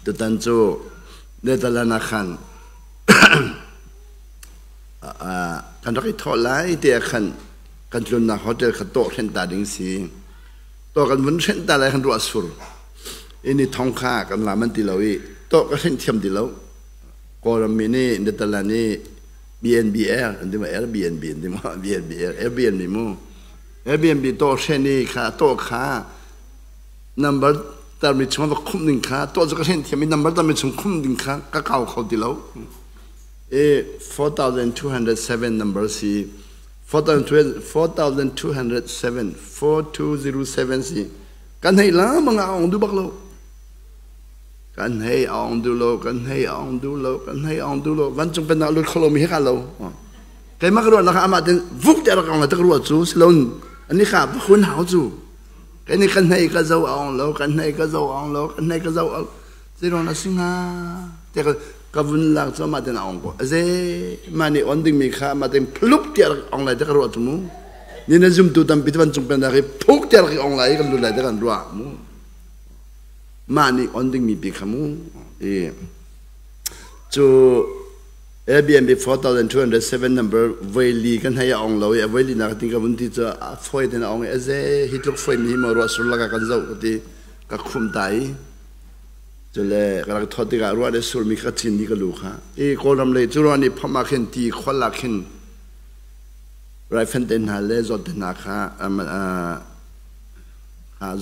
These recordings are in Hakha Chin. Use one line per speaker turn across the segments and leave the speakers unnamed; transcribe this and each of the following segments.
Tutan cu Netherlands ah khan kan rak i thawh lai te ah khan kan tlunnak hotel kha tawh hrenh ta ding si. Tawh kan vun hrenh ta lai khan ruah sur. Ini thong kha kan la man ti lo i tawh ka hrenh thiam ti lo. Kawlram mi nih Netherlands i BNBR an ti ma Airbnb an ti ma BNB Airbnb mu Airbnb tawh hren i kha tawh kha number tarmi chung va khumh ding kha tawh cu ka hren thiam i number tarmi chung khumh ding kha ka kau kho ti lo. I 4207 number si 4207 4207 si kan hei la mang a ong du bak lo kan hei ong du lo kan hei ong du lo kan hei ong du lo vancung pennak lut kholo mi he ka lo keimah ka ruah nak amah ten vuk te rak ong la tak ruah cu silon ani kha hun hau cu kan kan hei ka zo ong lo kan hei ka zo ong lo kan hei ka zo ong zeiruang dah si hnga tiah ka vun lak cu amah ten a ong ko aze mah nih on dingmi kha amah ten phlup tiah rak ong lai tiah ka ruah cu mu ni na zumtu tampi van cung pennak hi phuk tiah rak i ong lai i kan lut lai tiah kan ruah mu mah nih on dingmi pi kha mu i cu Airbnb 4207 number voili kan hei a ong lo i a voili nak tin ka vun ti cu a foi ten a ong i aze hi tluk foi mi hi maw ruah sur laka kan zoh ka ti ka khum ta i Cule ka rak thawt tikah ruah le surmi kha ka cin dih ka lu kha. I Kawlram lei cu ruah nih phomh ah khin ti khual ah khin raifen te hna le zawt te hna kha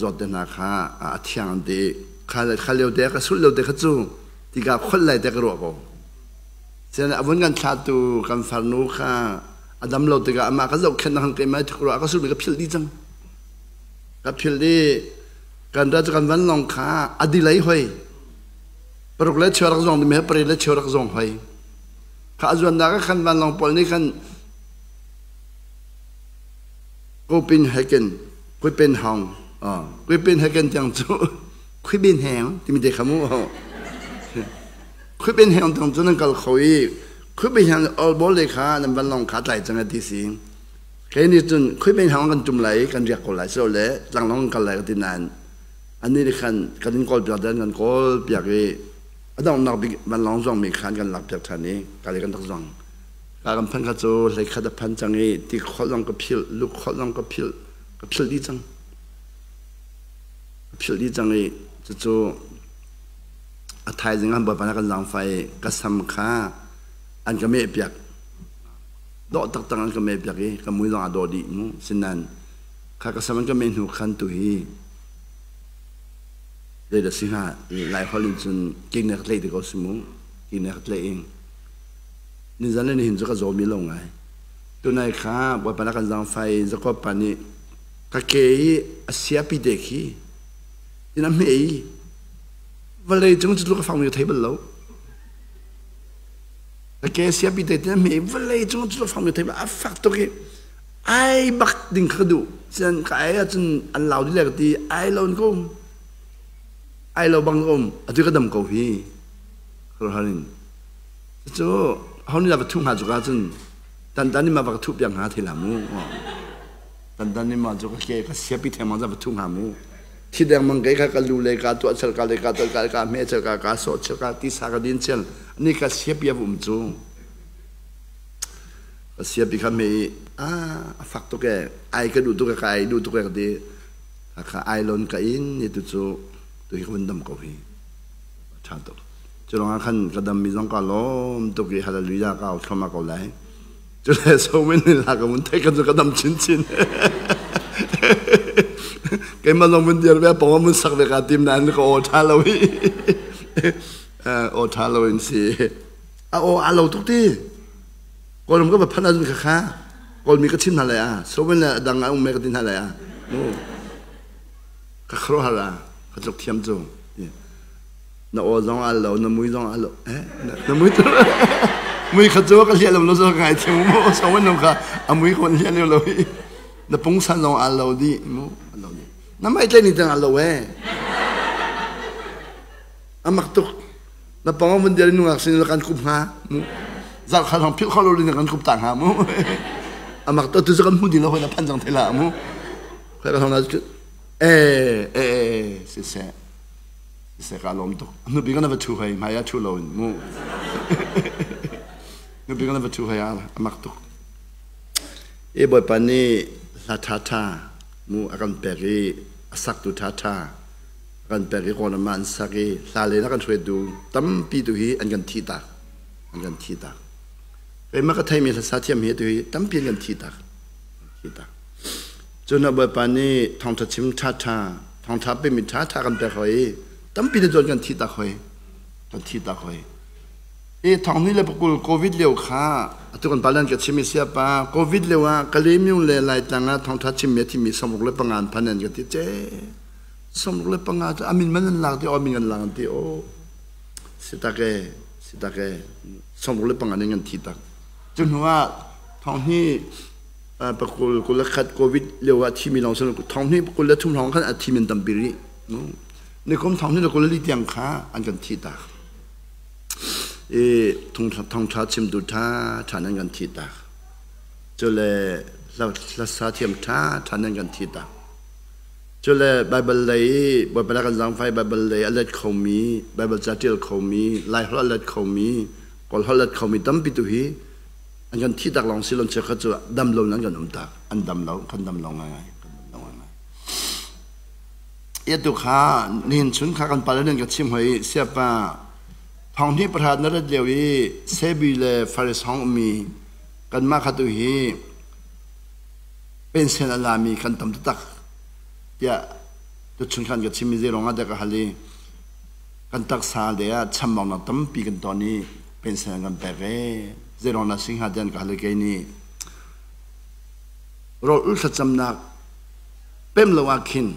zawt te hna kha a thiang an ti. Kha kha lio te ka sulh lio te kha cu tika khual lai te ka ruah ko. Sian a vun kan thlatu kan farnu kha a dam lo tikah amah ka zohkhenh na kan keimah thuk ruah ka sulhmi ka philh dih cang. Ka philh dih Kan ra cu kan vanlawng kha a delay hoi. Paruk le cheu rak zong dimi he pariat le cheu rak zong hoi. Kha a zuannak ah khan vanlawng pawl nih khan Copenhagen, Copenhagen, Copenhagen tiang cu Khuibin heng timi te kha mu. Khuibin heng tiang cu nan kal kho i Khuibin heng Aalborg le kha nan vanlawng kha tlai cang a ti si. Kei nih cun khuimen hang kan tum lai i kan riak ko lai so le tlanglawng kan kal lai ka ti nain annih nih khan kan in kawl piak dan kan kawl piak i a donghnak bik vanlawng zuangmi khan kan lak piak ṭhan i ka le kan rak zuang. Ka kan phan kha cu hleikhat a phan cang i ti kholh zong ka philh, luk kholh zong ka philh, ka philh dih cang. Ka philh dih cang i cucu a thaizing ah Bawipa nih a kan zaangfah i ka sam kha an ka meh piak. Dawh taktak an ka mehpiak i ka mui zong aa dawh dih mu. Sinain kha ka sam an ka meh hnu khan tu hi zeidah si hnga Lai holh in cun kingnek tlaih ti ko si mu. Kingnek tlaih in nizan le nihin cu ka zaw mi lo ngai. Tunai kha Bawipa na kan zaangfah i Jakob pa nih ka ke i a siapi te khi tin a hme i vawlei cung cu tluk a fangmi ka thei bal lo. A ke siapi te te hme vawlei cung cu fang mi thei a fak tuk i ai bak ding kha duh sian ka ai ahcun an lau di le ka ti ai lo ko ai lo bang um atu ka dam ko hi khuaruahhar in cu ho nih va thu hnga cu ka cun tan tan ni ma va ka thu piak hnga thei la mu tan tan ni ma cu ka ke ka siapi theng ma va thu hnga mu thi dengmang kei kha ka lu le ka tuah chel ka le ka tuah ka ka hme chel ka ka sawh chel ka tisa ka din chel ni ka siapi a um cu ka siapi kha me i a a fak tuk e ai ka duh tuk e ka ai duh tuk e ka ti kha ai lon ka in ni tu cu tu hi ka vun dam ko hi tha tuk cu lawngah khan ka dam mi zong ka lawm tuk i hallelujah ka au thloma ko lai Cule so min ni la ka mun thei ka cu ka dam chinchin. Keimah zong mun dir ve pong mun sak ve ka tim nain ka aw tha lo i aw tha lo in si. A aw a lo tuk ti. Kawlram ka va phan ahcun kha kha Kawlmi ka chim hna lai a so men le dang a um me ka ti hna lai a mu ka khuaruahhar a ka tluk thiam cu. Na aw zong al lo, na mui zong al lo. Eh, na mui tu mui kha cu ka hliah lo lo zo ngai thiam mu so wan kha a mui kon hliah lo lo hi. Na pungsan zong al lo di mu lo di. Na mai tle ni tang al lo eh. Amak tuk. Na pang mun dia nu ngak sin kan kup nga mu. Zal kha zong phil kho lo ni kan kup ta nga mu. Amak to tu kan mu di lo hoi na phan jang thela mu. Khai ka thong na eh eh eh si se. Seh ka lawm tuk. Nupi kan va thu hei, hmai ah thu lo in mu. Nupi kan va thu hei a mak tuk. I Bawipa nih hla ṭha ṭha mu a kan pek i a saktu ṭha ṭha a kan pek i kawn an sak i hla len a kan hruaitu tampi tu hi an kan thih tak. An kan thih tak. Keimah ka theimi hlasa thiam hi tu hi tampi an kan thih tak. Thih tak. Cun a Bawipa nih thawngṭha chim ṭhaṭha, thawngṭha pemi ṭhaṭha kan pek hoi i tampi na tuan kan thih tak hoi. Kan thih tak hoi. I thonghnih le pakul COVID lio kha atu kan pa lan ka chim i siapa COVID lio ah Kalaymyo le Laitlang ah thawngṭha chimmi a thimi 65 an phan an ka ti ce 65 cu amin man an lak ti aw min an lak an ti aw sitak e sitak e 65 ning an thi tak cu hnu ah thonghnih pakul kul le khat covid lio ah thimi lawng sin thonghnih 23 hrawng khan a thimi an tampi rih nikum thonghnih le 24 tiang kha an kan thih tak i thongtha chimtu ṭha ṭha nan kan thih tak cule hlasa thiam ṭha ṭha nan kan thih tak cule Bible lei i Bawipa kan zaangfai Bible lei a let khomi Bible ca ṭial khomi Lai holh a let khomi Kawl holh let khomi tampi tu hi an kan thih tak lawng si lon cheukhat cu dam lo nan kan um tak an dam lo kan dam lo ngai kan dam lo ngai ia tu kha nihin chun kha kan pale nan ka chim hoi siapa thong hnih pahrat na rat lio i sebi le faris hong ummi kanmah kha tu hi pension a lami kan tam taktak tiah tuchun khan ka chim mi zei ruangah dah ka hal i kan taksa le ah chambaunak tampi kan ton i pension an kan pek ee zeiruang dah si hnga tiah an ka hal i kei nih rawl ul thlacamnak pem lo ah khin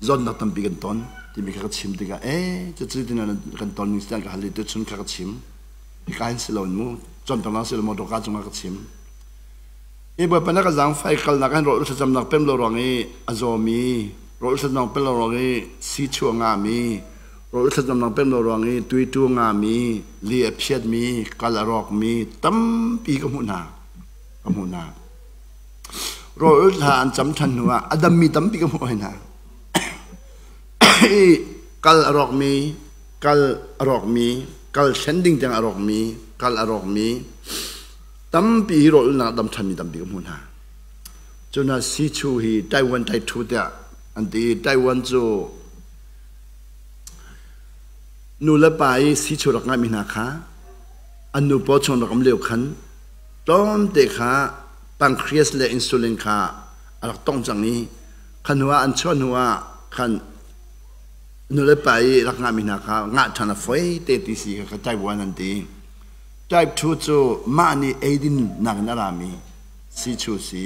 zawtnak tampi kan ton timi kha ka chim tikah ee cucu tin kan ton ning tiah ka hal i tuchun kha ka chim hika hin si lo in mu cawnpiaknak si lo motor ka cungah ka chim Hi Bawipa na ka zaangfai kalnak hin rawl thlacamnak pem lo ruang i a zawmi, rawl thlacamnak pem lo ruang i siichu a ngahmi, rawl thlacamnak pem lo ruang i tuitu a ngahmi, li a phiatmi, kal a rawkmi tampi ka hmuh hna. Ka hmuh hna. Rawl thla an cam ṭhan hnu ah a dammi tampi ka hmuh hoi hna. I kal a rawkmi, kal a rawkmi, kal thlen ding tiang a rawkmi, kal a rawkmi, Tampi hi rawlulnak dam ṭhanmi tampi ka hmuh hna. Cun Sichu hi Taiwan Taiṭhu tiah an ti i Taiwan cu nu le pa i Sichu rak ngaihmi hna kha an nu paw chung rak um lio khan tlawmte kha pancreas le insulin kha a rak tong cang i kha hnu ah an chuah hnu ah khan nu le pa i rak ngahmi hna kha ngah ṭhan a foi te ti si kha Taiwan an ti. Type 2 cu mah nih eidin nakin a rami siichu si.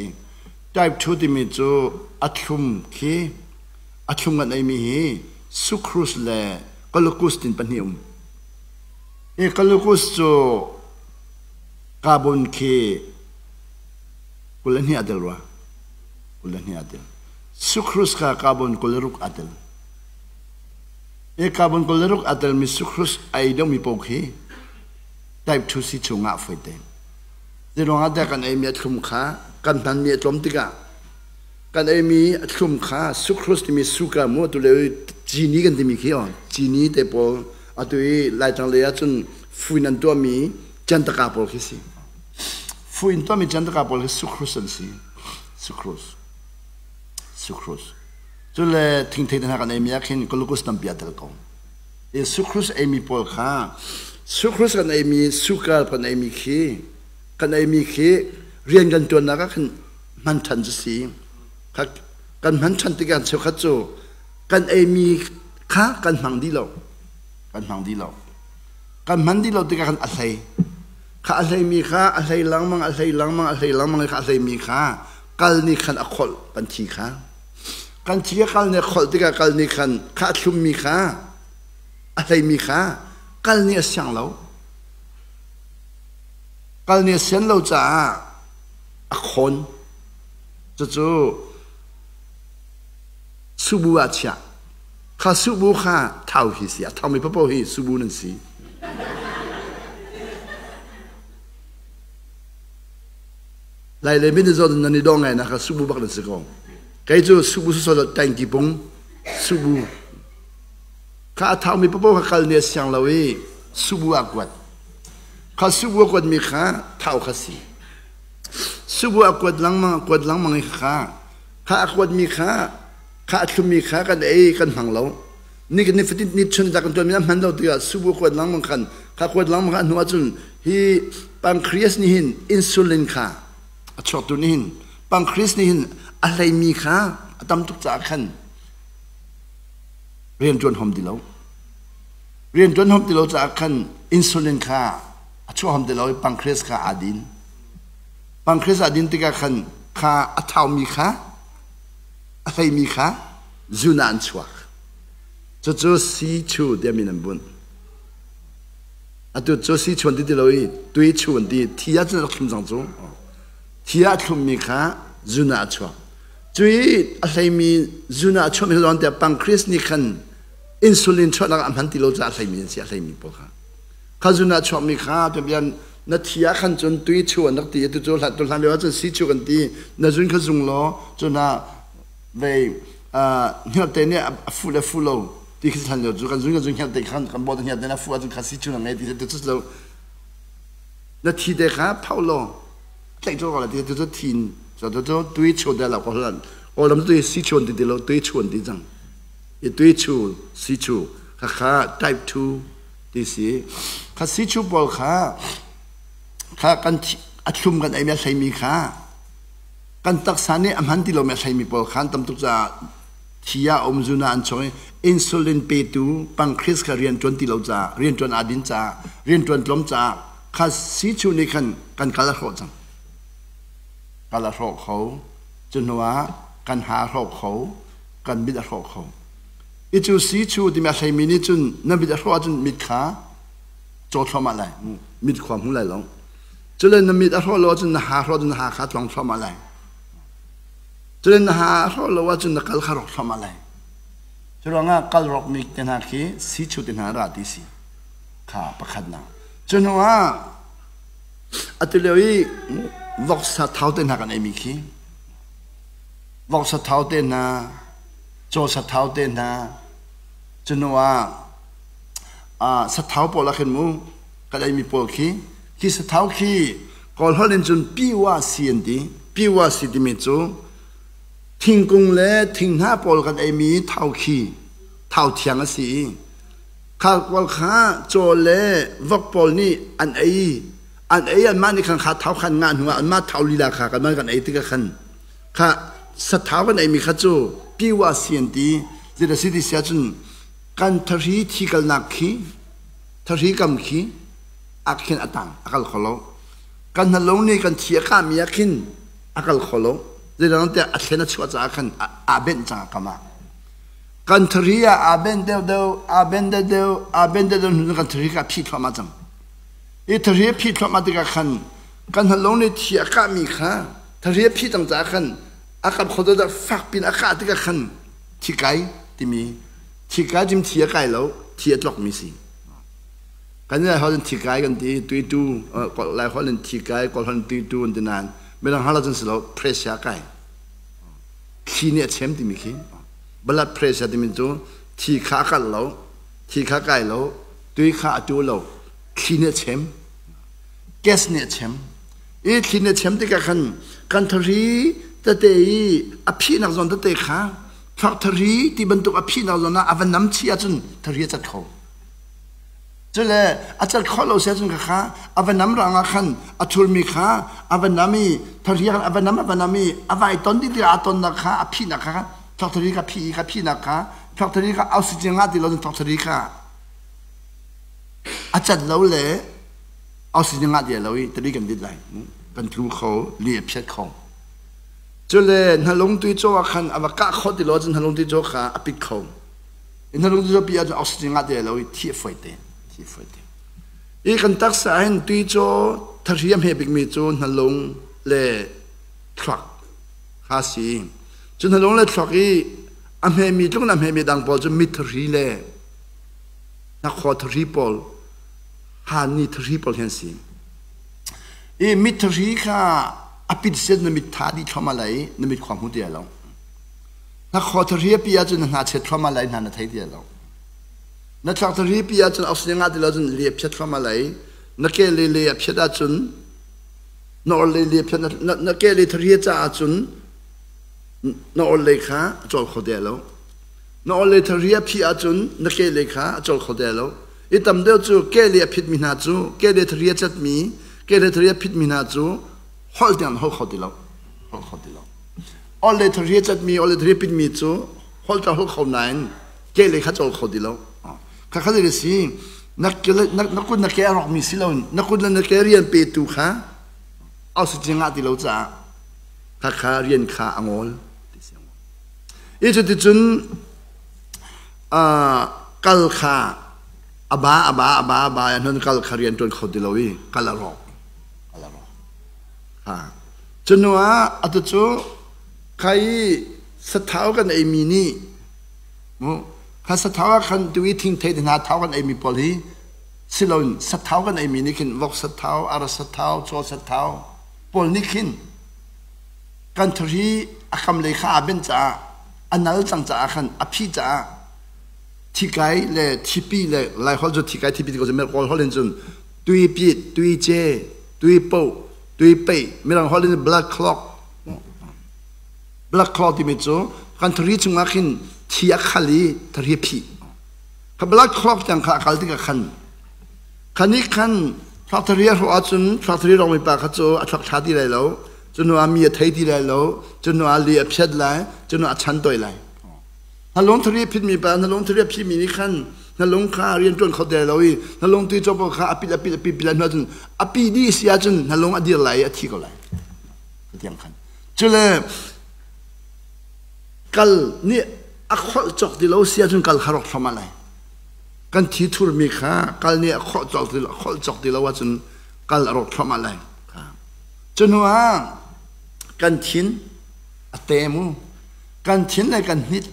Type 2 timi cu a thlum khi a thlum kan eimi hi sucrose le glucose tin pahnih um. Hi glucose cu carbon khi 22 a tel rua. 22 a tel. Sucrose kha carbon 26 a tel. Hi carbon 26 a telmi sucrose a ei deuhmi paoh khi type 2 si chungah fawi te. Zeiruangah dah kan eimi a thlum kha kan hmanmi a tlawm tikah kan eimi a thlum kha sucrose timi sugar mu atu le cini kan timi khi on cini te pawl atu i Laitlang lei ahcun fuin an tuahmi cantaka pawl khi si. Fuin tuahmi cantaka pawl khi sucrose an si. Sucrose. Sucrose. Cule thingthei te hna kan eimi ah khin glucose tampi a tel ko. I sucrose eimi pawl kha sucrose kan eimi sugar kan eimi khi kan eimi khi rian kan ṭuannak ah khan hman ṭhan cu si. Kan hman ṭhan tikah cheukhat cu kan eimi kha kan hmang dih lo. Kan hmang dih lo. Kan hman dih lo tikah khan a hlei. Kha a hleimi kha a hlei lengmang, a hlei lengmang, a hlei lengmang i kha a hleimi kha kal nih khan a kholh kan thi kha. Kan thi a kal nih a kholh tikah kal nih khan kha a thlummi kha a hleimi kha kal nih a siang lo. Kal nih a sian lo caah a khawn. Cucu subu ah chiah. Kha subu kha thau hi si. A thaumi paoh hi subu nan si. Lai le min zawn nan i dawh ngai na kha subu bak nan si ko. Kei cu subu sosol tangki pung subu. Kha a thaumi paoh kha kal nih a siang lo i subu ah kuat. Kha subu a kuatmi kha thau kha si. Subu a kuat lengmang a kuat lengmang i kha kha a kuatmi kha kha a thlummi kha kan ei kan hmang lo. Ni ni fatin ni chun ta kan tuanmi a hman lo tikah subu a kuat lengmang khan kha kuat lengmang kha a hnu ahcun hi pancreas nih hin insulin kha a chuaktu nih hin pancreas nih hin a hleimi kha a tam tuk caah khan rianṭuan hom ti lo. Rianṭuan hom ti lo caah khan insulin kha a chuah hom ti lo i pancreas kha aa din. Pancreas aa din tikah khan kha a thaumi kha a hleimi kha zun ah an chuak. Cucu C2 tiah min an bunh. Atu cu C chuan ti ti lo i tui chu an ti. Thi ah cun a rak thlum cang cu. Thi ah a thlummi kha zun ah a chuak. Cui a hleimi zun ah a chuahmi zawn tiah pancreas nih khan insulin chuahnak ah a hman ti lo caah a hleimi an si a hleimi pawl kha. Kha zun ah chuakmi kha tubian na thi ah khan cun tui chu an rak ti tu cu hlan tu hlan lio ah cun si chu kan ti na zun kha zung law cun ah vei hngerhte nih a fu le fu lo ti khi hlan lio cu kan zun kan zun hngerhte khan kan bawt hngerhte na fu ahcun kha si chu na ngei ti tu cu lo na thi te kha phau law tlaih cu ko ti cu thin cu cu tui chu de lo ko hlan kawlam tui si chuan ti ti lo tui chuan ti cang i tui chu si chu kha kha type 2 ti si kha si chu pawl kha kha kan a thlum kan ei mi a hleimi kha kan taksa nih a hman ti lo mi a hleimi pawl khan tam tuk caah thi ah um zuna an chung i insulin petu pancreas kha rian ṭuan ti lo caah rian ṭuan aa din caah rian ṭuan tlawm caah kha si chu nih khan kan kal a hrawh cang. Kal a hrawh kho. Cu hnu ah kan ha a hrawh kho. Kan mit a hrawh kho. I cu si chu timi a hleimi nih cun na mit a hrawh ahcun mit kha caw thluahmah lai. Mit khua hmu lai lo. Cule na mit a hrawh lo ahcun na ha hrawh ahcun na ha kha tlong thluahmah lai. Cule na ha a hrawh lo ahcun na kal kha rawk thluahmah lai. Cu ruangah kal rawkmi te hna khi si chu te hna ra ti si. Kha pakhatnak. Cu hnu ah atu lio i voksa thau te hna kan eimi khi voksa thau te hna, cawsa thau te hna, cu hnu ah sathau pawl ah khin mu kan eimi pawl khi khi sathau khi Kawl holh in cun piwa si an ti. Piwa si timi cu thingkung le thinghnah pawl kan eimi thau khi thau thiang a si i Khalkual kha caw le vok pawl nih an ei. An ei anmah nih khan kha thau khan ngah hnuah anmah thau lila kha kanmah kan ei tikah khan kha sathau kan eimi kha cu piwa si an ti. Zeidah si ti si ahcun kan thahri thi kalnak khi thahri kam khi ah khin a tang a kal kho lo. Kan hnalong nih kan thi a kahmi ah khin a kal kho lo. Zeidah tiah a thlen a chuah caah khan aa benh cang a kam ah. Kan thari ah aa ben deuhdeuh, aa ben deuhdeuh, aa ben deuhdeuh hnu kan thari kha a phih thluahmah cang. I thari a phih thluahmah tikah khan kan hngalh nih thi a kahmi kha thari a phih cang caah khan a kap kho deuhdeuh fak pin a kah tikah khan thi kai timi thi kai cim thi a kai lo thi a tlokmi si. Kan lai holh in thi kai kan ti tuitu lai holh in thi kai kawl holh in tuitu an ti nain midang hal ahcun si lo pressure kai. Thli nih a chem timi khi blood pressure timi cu thi kha a kalh lo, thi kha kai lo, tui kha a tu lo, thli nih a chem, gas nih a chem. I thli nih a chem tikah khan kan thari tete i a phihnak zawn tete kha thluak thari ti bantuk a phihnak zawn ah a va nam chih ahcun thari a cat kho. Cule a cat khawh lo siah cun khakha a va nam rangah khan a thulmi kha a va nam i thari khan a va nam a va nam i a vai ton dih tikah a tonnak kha a phihnak kha thawkthari kha phih i kha phihnak kha thawkthari kha oxygen ngah ti lo cun thawkthari kha a cat lo le oxygen ngah ti lo i tari kan dit lai kan tlu kho li a phiat kho cule hnalung tui caw ah khan a va kah khawh ti lo cun hnalung tui caw kha a pit kho Inn lung zapi ah cun oxygen ngah ti lo i thi a foi te thi a foi te. I kan taksa hin tui caw thahri a hme bikmi cu hnalung le thluak kha si. Cu hnalung le thluak i a hmemi tluk in a hmemi dang pawl cu mit thahri le hnakhaw thahri pawl hani thahri pawl hi an si. I mit thahri kha a pit set na mit tha dih thluahmah lai i na mit khua hmu ti lo. Hnakhaw thahri a pi ahcun na hna chet thluahmah lai hna na thei ti lo. Na thluak thari pi ahcun oxygen ngah ti lo cun li a phiat thluahmah lai. Na ke le le a phiat ahcun na or le le a phiat na ke le thari a cah ahcun na or lei kha a cawl kho te lo. Na or le thari a phih ahcun na ke lei kha a cawl kho te lo. I tam deuh cu ke le a phitmi hna cu ke le thari a catmi ke le thari a phitmi hna cu holh tiang holh kho ti lo. Holh kho ti lo. Or le thari a catmi or le thari a pitmi cu holh ta holh kho nain ke le kha cawl kho ti lo. Kha kha zei si na kut na ke a rawkmi si lo na kut le na ke rian petu kha oxygen ngah ti lo caah kha kha rian kha a ngol ti si. I cuticun kal kha a ba a ba a ba a ba ahcun kal kha rian ṭuan kho ti lo i kal a rawk. Kal a rawk. Ha. Cu hnu ah atu cu kha i sathau kan eimi nih mu kha sathau ah khan tu i thingthei te hna thau kan eimi pawl hi siloin sathau kan eimi nih khin vok sathau, ar sathau, caw sathau pawl nih khin kan thari a kam lei kha aa benh caah a nal cang caah khan a phih caah thikai le thipi le Laiholh cu thikai thipi ti ko Kawl holh in cun tuipit, tuice, tuipoh, tuipeih, Mirang holh in blood clot blood clot timi cu kan thari chungah khin thi a khal i thari a phih kha blood clot tiang kha a kal tikah khan khan i khan thluak thari a hrawh ahcun thluak thari rong mipa kha cu a thluak ṭha ti lai lo cu hnu ah mi a thei ti lai lo cu hnu ah li a phiat lai cu hnu ah a chan toi lai na lung thari a phitmi pa na lung thari a phimi nih khan na lung kha rian ṭuan kho ti lai lo i na lung tui cawk kha a pil a pil a pil pil hnu ahcun a pi dih si ahcun na lung a dir lai i a thi ko lai tiang khan cule kal nih a kholh cawk ti lo si ahcun kal kha rawk thluahmah lai kan thi thurmi kha kal nih a kholh cawk ti kholh cawk ti lo ahcun kal a rawk thluahmah lai cu hnu ah kan thin a te mu kan thin le kan hnit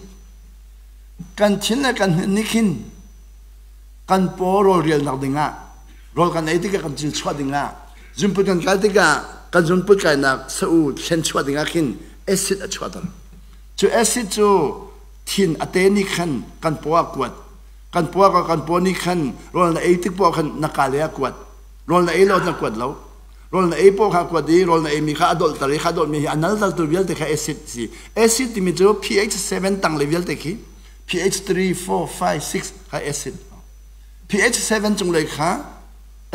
kan thin le kan hnit nih khin kan paw rawl rialnak dingah rawl kan ei tikah kan cil chuah dingah zunput kan kal tikah kan zunput kainak sa-u thlen chuah dingah khin acid a chuahter cu acid cu thin a te nih khan kan paw ah kuat kan paw ah kan paw nih khan rawl na ei tik paw khan na ka le ah kuat rawl na ei lo na kuat lo rawl na ei paw kha kuat i rawl na ei mi kha a dolhter i kha dolh mi hi a nal tu vialte kha acid si acid timi cu pH 7 tang le vialte khi pH 3 4 5 6 kha acid pH 7 cung lei kha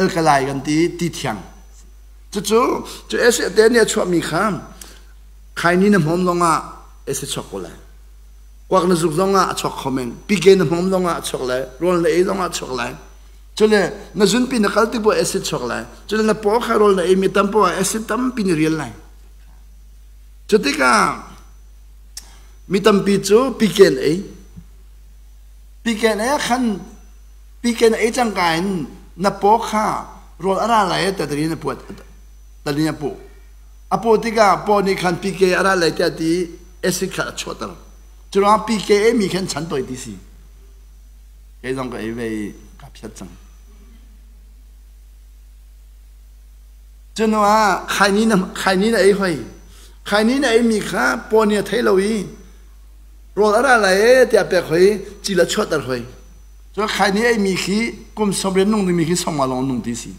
alkali kan ti ti thiang cucu cu acid te nih a chuahmi kha khaini na hmawm zongah acid chuak ko lai kuak na zuk zongah a chuak kho men pike na hmawm zongah a chuak lai rawl na ei zongah a chuak lai cule na zunpi na kal ti po acid chuak lai cule na paw kha rawl na ei mi tam po acid tampi ni rial lai cu tikah mi tampi cu piken ei piken ei khan piken ei cangka in na paw kha rawl a ra lai ta tari na puat tari na pu A paw tikah paw nih khan PK a ra lai tiah ti acid kha a chuahter. Cu ruangah PK mi khan chan toi ti si. Kei zong ka ei ve i ka phiat cang. Cu hnu ah khaini na khaini na ei hoi. Khaini na ei mi kha paw nih a thei lo i rawl a ra lai e tiah pek hoi cil a chuahter hoi. Cu khaini ei mi khi kum 90 nung dingmi khi 50 lawng nung ti si.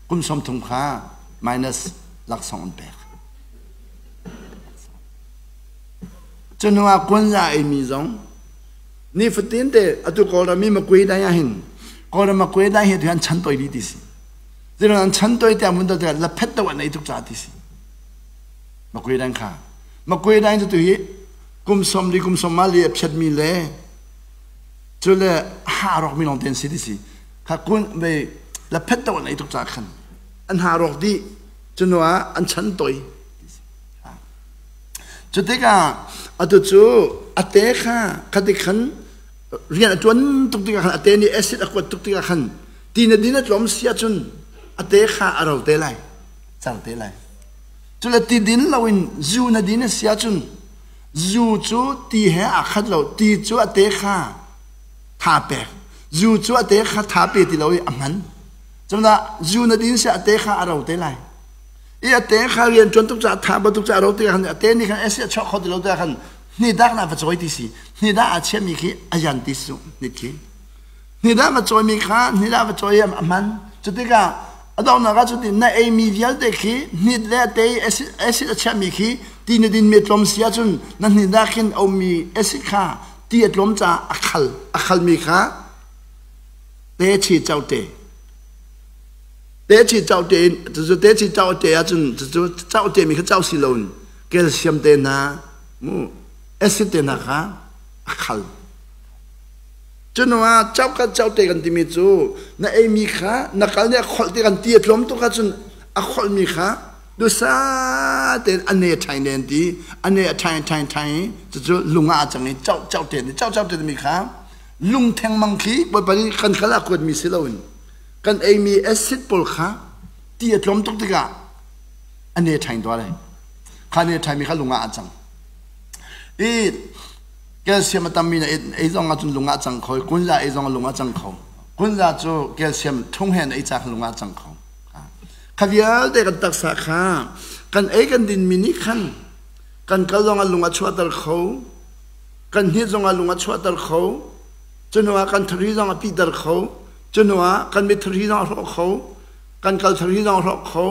Kum 30 kha minus laksawng an pek. Cu hnu ah kuanza eimi zong nifatin te atu Kawlram i Makwe dai ah hin Kawlram Makwe dai hi tu an chan toi dih ti si. Zeiruang an chan toi tiang mun to tiah laphet to an ei tuk ca ti si. Makwe dai kha. Makwe dai cu tu hi kum som li kum som ma li a phiat mi le cu le ha rok mi lawng te an si ti si. Kha kun ve laphet to an ei tuk ca khan an ha rawk dih cu hnu ah an chan toi cu tikah atu cu a te kha khati khan rian a ṭuan tuk tikah khan a te nih acid a kuat tuk tikah khan ti na din a tlawm si ahcun a te kha a ro te lai car te lai cule ti din loin zu na din a si ahcun zu cu ti he aa khat lo ti cu a te kha tha pek zu cu a te kha tha pe ti lo i a hman Cunah zu na din siah a te kha a ro te lai. I a te kha rian ṭuan tuk caah tha bantuk caah a ro te khan a te nih khan esi a chuak kho ti lo te khan hnidak na va cawi ti si. Hnidak a chiahmi khi a yan ti su hnit khi. Hnidah va cawimi kha hnidah va cawi a hman. Cutikah a donghnak ah cuti na eimi vialte khi hnit le a te i acid a chiahmi khi ti na dinmi a tlawm si ahcun na hnidah khin a ummi acid kha ti a tlawm caah a khal a khalmi kha te chi cau te te chi cau te in cucu te chi cau te ahcun cucu cau te mi kha cau si loin calcium te hna mu acid te hna kha a khal. Cunuah caukat caute kan timi cu na eimi kha na kal nih a kholh ti kan ti a tlawm tuk ahcun a kholhmi kha dusa tein a ne ṭhai nen ti a ne a ṭhai ṭhai ṭhai cucu lung ah a cang i cau cau te cau cau te timi kha lung thengmang khi Bawipa nih kan kal ah kuatmi si loin kan eimi acid pawl kha ti a tlawm tuk tikah a ne ṭhai tuah lai kha ne ṭhaimi kha lung ah a cang i Calcium a tammi na ei zong ahcun lung ah cang kho i kunza ei zong ah lung ah cang kho. Kunza cu calcium thung he na ei ca kha lung ah cang kho. Kha vialte kan taksa kha kan ei kan dinmi nih khan kan kal zong ah lung a chuahter kho, kan hnit zong ah lung a chuahter kho, cu hnu ah kan thari zong a pihter kho, cu hnu ah kan mit thari zong a hrawh kho, kan kal thari zong a hrawh kho,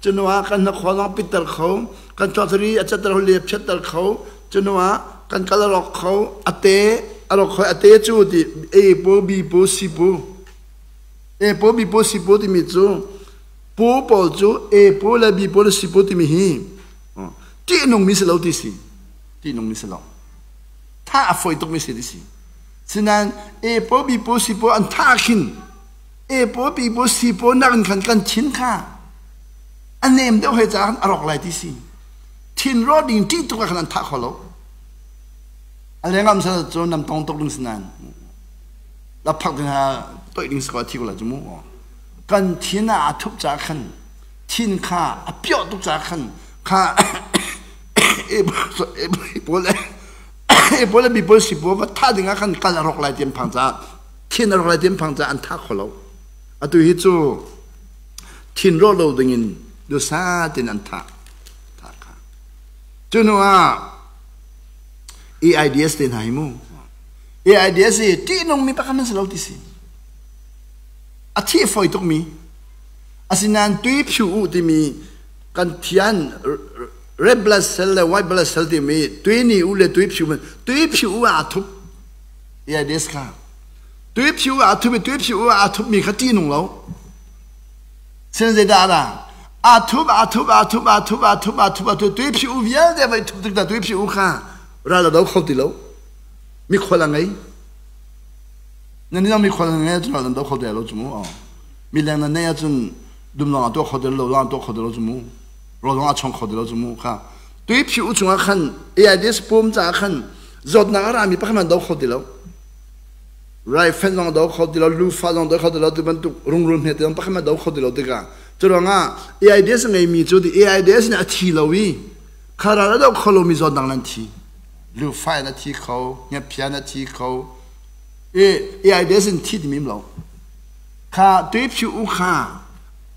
cu hnu ah kan hnakhaw zong a pitter kho, kan chuak thari a catter le phiatter kho, cu hnu ah kan kal a rawk kho, a te a rawk kho, a te cu ti A pu, B pu, C pu. A pu, B pu, C pu timi cu pu pawl cu A pu le B pu le C pu timi hi ṭihnungmi si lo ti si. Ṭihnungmi si lo. Tha a fawi tukmi si ti si. Sinain A pu, B pu, C pu an tha khin E paw pi paw si paw nakin khan kan thin kha a nem deuh he caah a rawk lai ti si. Thin rawh ding ṭih tuk ah khan an thah kho lo. A lengam sa cu nam tong tuk ding si nain la phak ding ha toih ding si ko a thi ko lai cu mu. Kan thin ah a thup caah khan thin kha a piawh tuk caah khan kha e pawl e pawl le bi pawl si pawl va thah ding ah khan kal a rawk lai ti an phang caah thin a rawk lai ti an phang caah an thah kho lo. Atu hi cu thin rawh lo ding in dusa tin an thah. Thah kha. Cu hnu ah AIDS te hna hi mu. AIDS hi ṭihnungmi pakhat an si lo ti si. A thi fawi tukmi. Asinain tui phu u timi kan thian red blood cell le white blood cell timi tui ni u le tui phu tui phu u ah a thup. AIDS kha tuiphiu ah a thup i tuiphiu ah a thupmi kha ṭihnung lo. Sin zeidah a a thup a thup a thup a thup a thup a thup a thup tuiphiu vialte vai thup tik ta tuiphiu kha ral a do kho ti lo. Mikhual a ngei. Nan ni mikhual a ngei ahcun ral nan do kho ti lo cu mu. Mi leng nan nei ahcun dum lawng ah tuah kho ti lo, lo tuah kho ti lo cu mu. Rawl zong a chong kho ti lo cu mu kha. Tuiphiu chungah khan AIDS pum caah khan zawtnak a rami pakhat hmanh do kho ti lo. Raifen zong do kho ti lo, lufa zong do kho ti lo, ti bantuk rungrul hme te zong pakhat hmanh do kho ti lo tikah cu ruangah AIDS ngeimi cu ti AIDS nih a thi lo i kha ral a do kho lomi zawtnak nan thi. Lufa in a thi kho, hngepphian a thi kho. I AIDS in thi timi lo. Kha tuiphiu u kha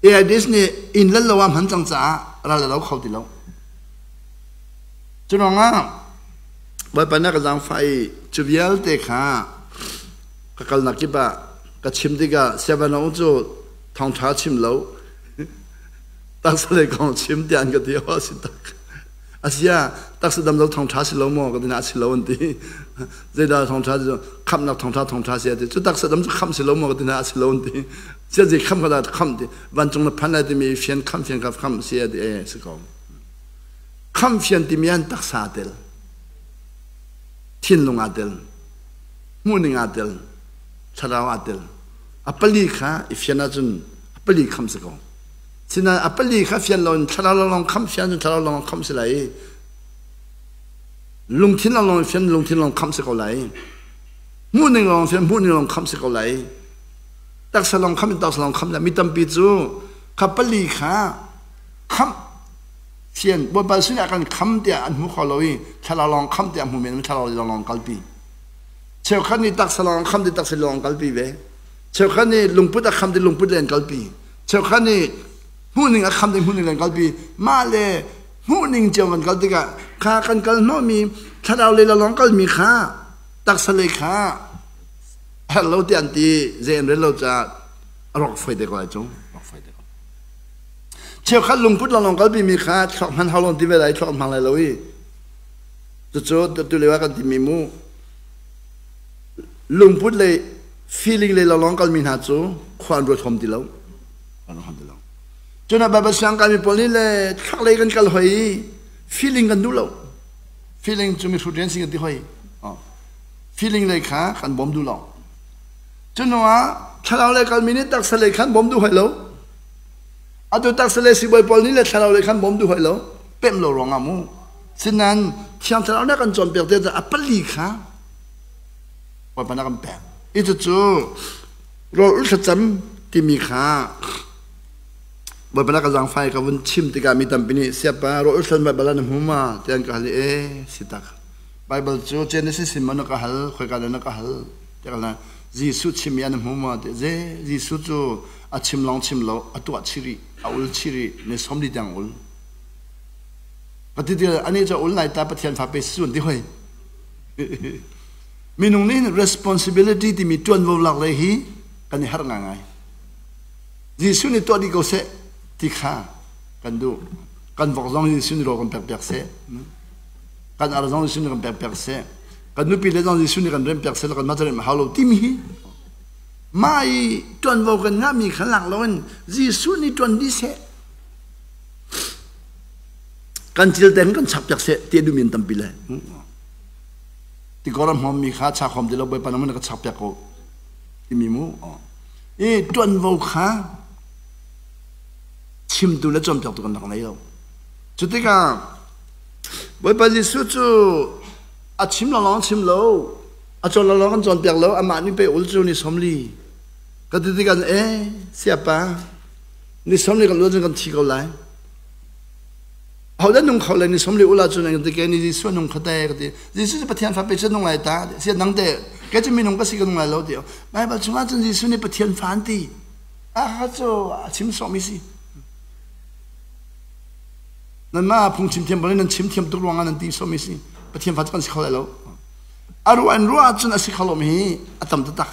AIDS nih inn le lo ah hman cang caah ral a do kho ti lo. Cu ruangah Bawipa na ka zaangfah i cu vialte kha ka kalnak kip ah ka chim tikah siavano cu thawngṭha chim lo taksa lei kong chim tiah an ka ti aw si tak asia taksa dam lo thawngṭha si lo maw ka ti na si lo an ti zeidah thawngṭha cu khamhnak thawngṭha thawngṭha si ati cu taksa dam cu khamh si lo maw ka ti na si lo an ti sia zei khamh ka dah khamh ti vancung na phan lai timi fian khamh fian kha khamh si ati e si ko Khamhfian timi an taksa aa tel, thinlung aa tel, hmuhning aa tel, thlarau aa tel. A pali kha i fian ahcun a pali khamh si ko. Sinain a pali kha fian loin thlarau lawnglawng khamh fian cun thlarau lawnglawng khamh si lai i lungthin lawnglawng fian lungthin lawng khamh si ko lai. Hmuhning lawng fian hmuhning lawng khamh si ko lai. Taksa lawng khamh in taksa lawng khamh lai. Mi tampi cu kha pali kha khamh Sian Bawipa sinah kan kham tiah an hmu kho lo i thlarau lawng kham tiah hmu men thlarau lawng kalpi. Cheukhat nih taksa lawng kham ti taksa lawng kalpi ve. Cheukhat nih lungput a kham ti lungput len kalpi. Cheukhat nih hmuhning a kham ti hmuhning len kalpi. Mah le hmuhning cio kan kal tikah kha kan kal hnawhmi thlarau lei lawng kalmi kha taksa lei kha A herh lo tiah an ti zei an rel lo caah a rawk foi te ko lai cu. Rawk foi te ko. Cheukhat lungput lawnglawng kalpi mi kha thluak hman hau lawng ti ve lai thluak hmang lai lo i cucu tu lio ah kan timi mu lungput le feeling le lawnglawng kalmi hna cu khua an ruat hom ti lo. An ruat hom ti lo. Cun Baibal siang kaimi pawl nih le thluak lei kan kal hoi i feeling kan duh lo. Feeling cu mihrut rian si kan ti hoi. Feeling lei kha kan bawm duh lo. Cu hnu ah thlarau lei kalmi nih taksa lei khan bawm duh hoi lo. Atu taksa lei sibawi pawl nih le thlarau lei khan bawm duh hoi lo. Pemh lo ruangah mu. Sinain Thiang Thlarau nih a kan cawnpiak te a pali kha Bawipa nih a kan pek. I cucu rawl ul thlacam timi kha Bawipa na ka zaangfai ka vun chim tikah mi tampi nih siapa rawl ul thlan Baibal ah na hmu ma tiah an ka hal i e si tak. Baibal cu Genesis in maw na ka hal khoika dah na ka hal tiah ka Jesuh chim i an hmu maw ti ze Jesuh cu a chim lawng chim lo a tuah chih rih a ul chih rih ni 40 tiang ul ka ti ti ani cu ul lai ta Pathian fa pe sun ti hoi minung nih responsibility timi tuanvo lak le hi kan i harh ngai Jesuh nih tuah dih ko seh ti kha kan duh kan vok zong Jesuh nih rawl kan pek piak seh kan ar zong Jesuh nih kan pek piak seh kan nupi le zong Jesuh nih kan rem piak seh kan mah rem hau lo timi hi mah i tuanvo kan ngahmi kha lak loin Jesuh nih tuan dih seh kan cil teng kan chak piak seh ti duhmi an tampi le tikor a hmawmmi kha chak hom ti lo bawipa nang ka chak piak ko timi mu i tuanvo kha chimtu le cawnpiaktu kan rak nei lo cu tikah Bawipa Jesuh cu a chim lawnglawng chim lo a cawn lawnglawng kan cawnpiak lo amah nih pei ul cu ni 40 ka ti tikah e siapa ni 40 kan ul cun kan thi ko lai Hodah nung kho le ni 40 ul ahcun an ti ke ni Jesuh nung kho te ka ti Jesuh cu Pathian fa pe cu nung lai ta sia nang te ke cu minung ka si ka nung lai lo ti Bible chungah cun Jesuh nih Pathian fa an ti a cu a chim sawhmi si nanmah phung chim thiam bal nan chim thiam tuk ruangah nan ti sawhmi si Pathian fa cu kan si kho lai lo a ruah in ruah ahcun a si kho lomi hi a tam taktak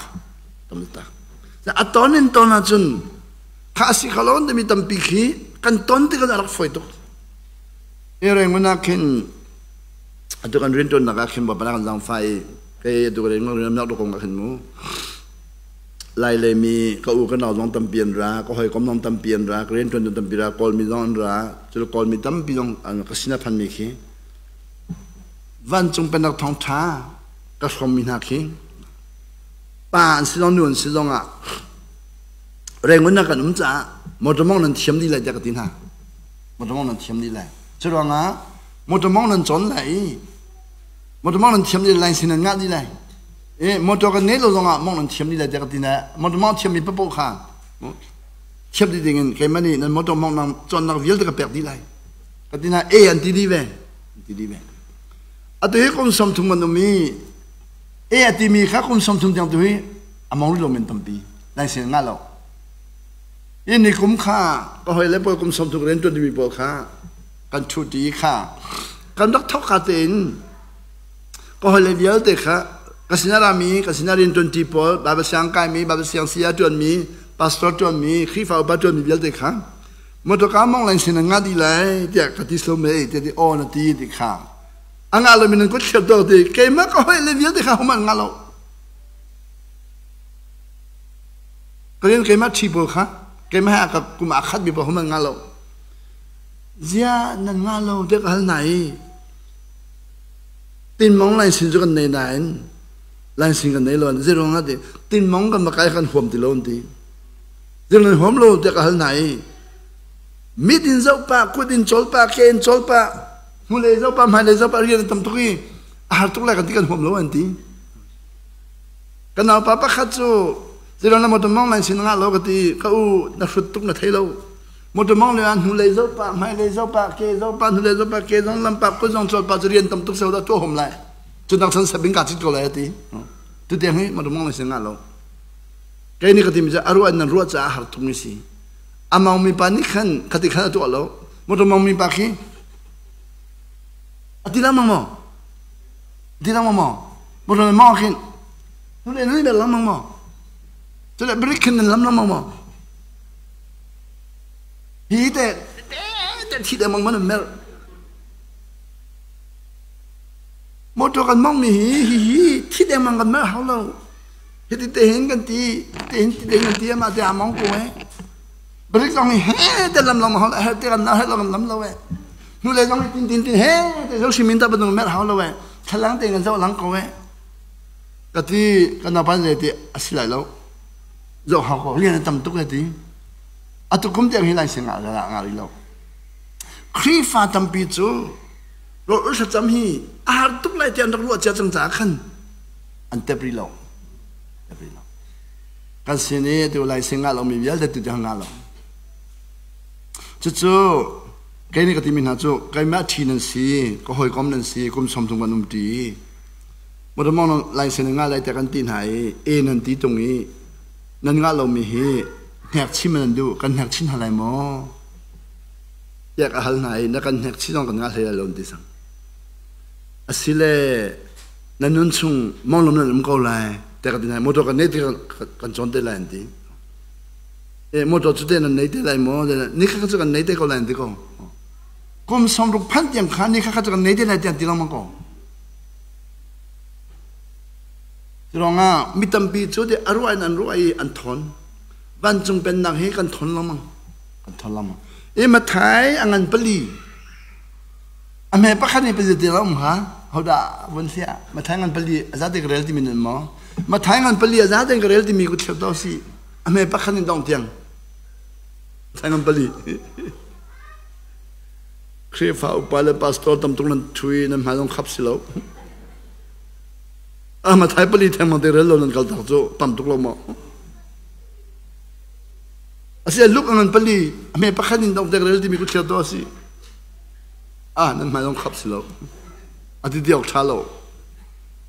tam taktak a ton in ton ahcun kha a si kho lo timi tampi khi kan ton tikah a rak fawi tuk i Rangoon ah khin atu kan rianṭuannak ah khin Bawipa kan zaangfah i kei atu kan rianṭuannak kong ah khin mu Lai lei mi ka u ka nau zong tampi an ra ka hawikom zong tampi an ra ka rianṭuan tampi ra Kawlmi zong an ra cu Kawlmi tampi zong ka sin a phanmi khi vancung pennak thawngṭha ka hrawmmi hna khi pa an si zong nu an si zong ah Rangoon ah kan um caah motor mong nan thiam dih lai tiah ka ti hna. Motor mong nan thiam dih lai. Cu ruangah motor mong nan cawn lai i motor mong nan thiam dih lai sin nan ngah dih lai. I motor kan ngei lo zongah mong nan thiam dih lai tiah ka ti hna. Motor mong thiammi paoh kha thiam dih dingin keimah nih nan motor mong nan cawnnak vialte ka pek dih lai. Ka ti hna e an ti dih ve. An ti dih ve. Atu hi kum 30 an um i e a timi kha kum 30 tiang tu hi a mong rih lo men tampi nan sin ngah lo i ni kum kha ka hoi le pawl kum 30 rian tuan mi pawl kha kan ṭhuti kha kan rak thok ka tein ka hoi le vialte kha ka sin a rami ka sin a rian tuan ti pawl Bible siang kai mi Bible siang saya tuan mi pastor tuan mi Khrihfa upa tuan mi vialte kha motor ka mong lain sin nga di lai tiah ka ti slo me ti ti aw na ti ti kha anga lo min ko thliap to ti keimah ka hoi le vialte kha human nga lo Ka rian keimah ṭhi pawl kha keimah he ka kum aa khatmi pawl hohmanh ngah lo. Ziah nan ngah lo tiah ka hal hna i tinmong lainsin cu kan nei nain lainsin kan nei lo an zei ruangah ti tinmong kan va kai kan huam ti lo an ti. Zei nan huam lo tiah ka hal hna i mit in zoh pah kut in cawl pah ke in cawl pah hnulei zoh pah hmailei zoh pah rian a tam tuk i a har tuk lai kan ti kan huam lo an ti. Ka naupa pakhat cu zeiruang na motor mong nan sin ngah lo ka ti ka u na hrut tuk na thei lo motor mong le hnu lei zoh pah hmai lei zoh pah ke zoh pah hnu lei zoh pah ke zong lam pah kut zong chol pah cu rian tam tuk seu dah tuah hom lai cu dang chan sabing ka chit ko lai ti tu tiang hi motor mong nan sin ngah lo kei nih ka ti mi cu a ruah nan ruah caah har tuk mi si among mi pa nih khan khati khan a tuah lo motor mong mi pa khi a ti lang maw ti lang maw motor mong khin. Hnulei nan i mer lengmang maw? Cule brik khin nan lam lengmang maw? Hi te te thi dengmang man mer. Motor kan mong mi hi hi hi thi dengmang kan mer hau lo. Hi ti te hin kan ti te hin ti te hin kan ti ama te among ko eh. Brik zong hi he te lam long hau he te kan na he long lam lo eh. Hnulei zong hi tin tin tin he te zo simin ta banung mer hau lo eh. Thlalang te kan zo lang ko eh. Ka ti kan pan le ti asi lai lo. Zo hau ko rian tam tuk le ti. Atu kum tiang hi lai sing nga nga nga ri lo. Khrihfa tampi cu rawl ul thlacam hi a har tuk lai ti an rak ruah cia cang caah khan an tep rih lo. Tep rih lo. Kan sin i tu lai sing nga lomi vialte tu tiang nga lo. Cucu kei nih ka timi hna cu keimah ṭhi nan si, ka hawikom nan si, kum sawm thum kan um ṭi. Motor lai sin nga lai te kan ti hna i e nan ti tung i nan ngah lomi hi hnek chim nan duh kan hnek chin hna lai maw? Tiah ka hal hna i na kan hnek chin zong kan ngah hlei lai lo an ti sang. Asile na nun chung monglom nan um ko lai tiah ka ti hna motor kan nei ti kan cawn te lai an ti. E motor cu te nan nei te lai maw? Ni kha cu kan nei te ko lai an ti ko. Kum 60 phan tiang kha ni kha cu kan nei te lai tiang ti lengmang ko. Ruangah mi tampi cu ti a ruah in an ruah i an thawn. Vancung pennak hi kan thawn lengmang. Kan thawn lengmang. I Mathai a ngan pali. A hme pakhat nih pazit ti um ha. Hodah vun hliah. Mathai ngan pali a zate ka rel timi nan maw? Mathai ngan pali a zate ka rel timi ku thlep to si. A hme pakhat in dong tiang. Mathai ngan pali. Khrihfa upa le pastor tam tuk nan thui nan hmai zong khap si lo. A Mathai pali thengmang te rel lo nan kal tak cu tam tuk lo maw? Asi luk ngan pali a hme pakhat in dong tek rel timi ku thliar to asi. Ah nan hmai zong khap si lo. A ti diok tha lo.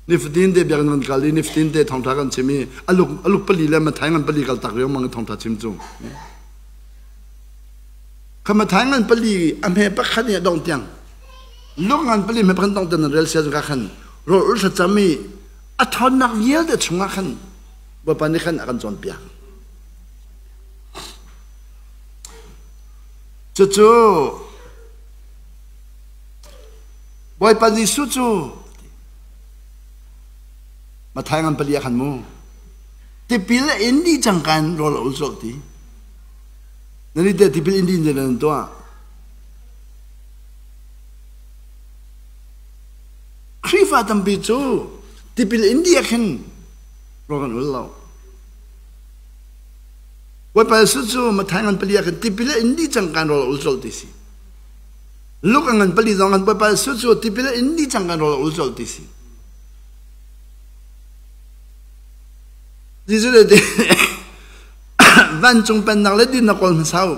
Nifatin te biakinn kan kal i nifatin te thawngtha kan chim i aluk aluk pali le Mathai ngan pali kal tak riang mang thawngtha chim cu. Kha Mathai ngan pali a hme pakhat in a dong tiang luk ngan pali hme pakhat dong tiang nan rel sia ka khan rawl ul thlacam i a ṭhawnnak vialte chungah khan Bawipa nih khan a kan cawnpiak. Cucu Bawipa Jesuh cu Mathai ngan pali ah khan mu tipil a in dih cang kan rawl a ul colh ti. Nan i teh tipil in dih in nan tuah. Khrihfa tampi cu tipil in dih ah khin rawl kan ul lo. Bawipa Jesuh cu Mathai ngan pali ah khan tipil a in dih cang kan rawl a ul colh ti si. Luke a ngan pali zong khan Bawipa Jesuh cu tipil a in dih cang kan rawl a ul colh ti si. Jesuh le vancung pennak le dinnak kawl hmasa u.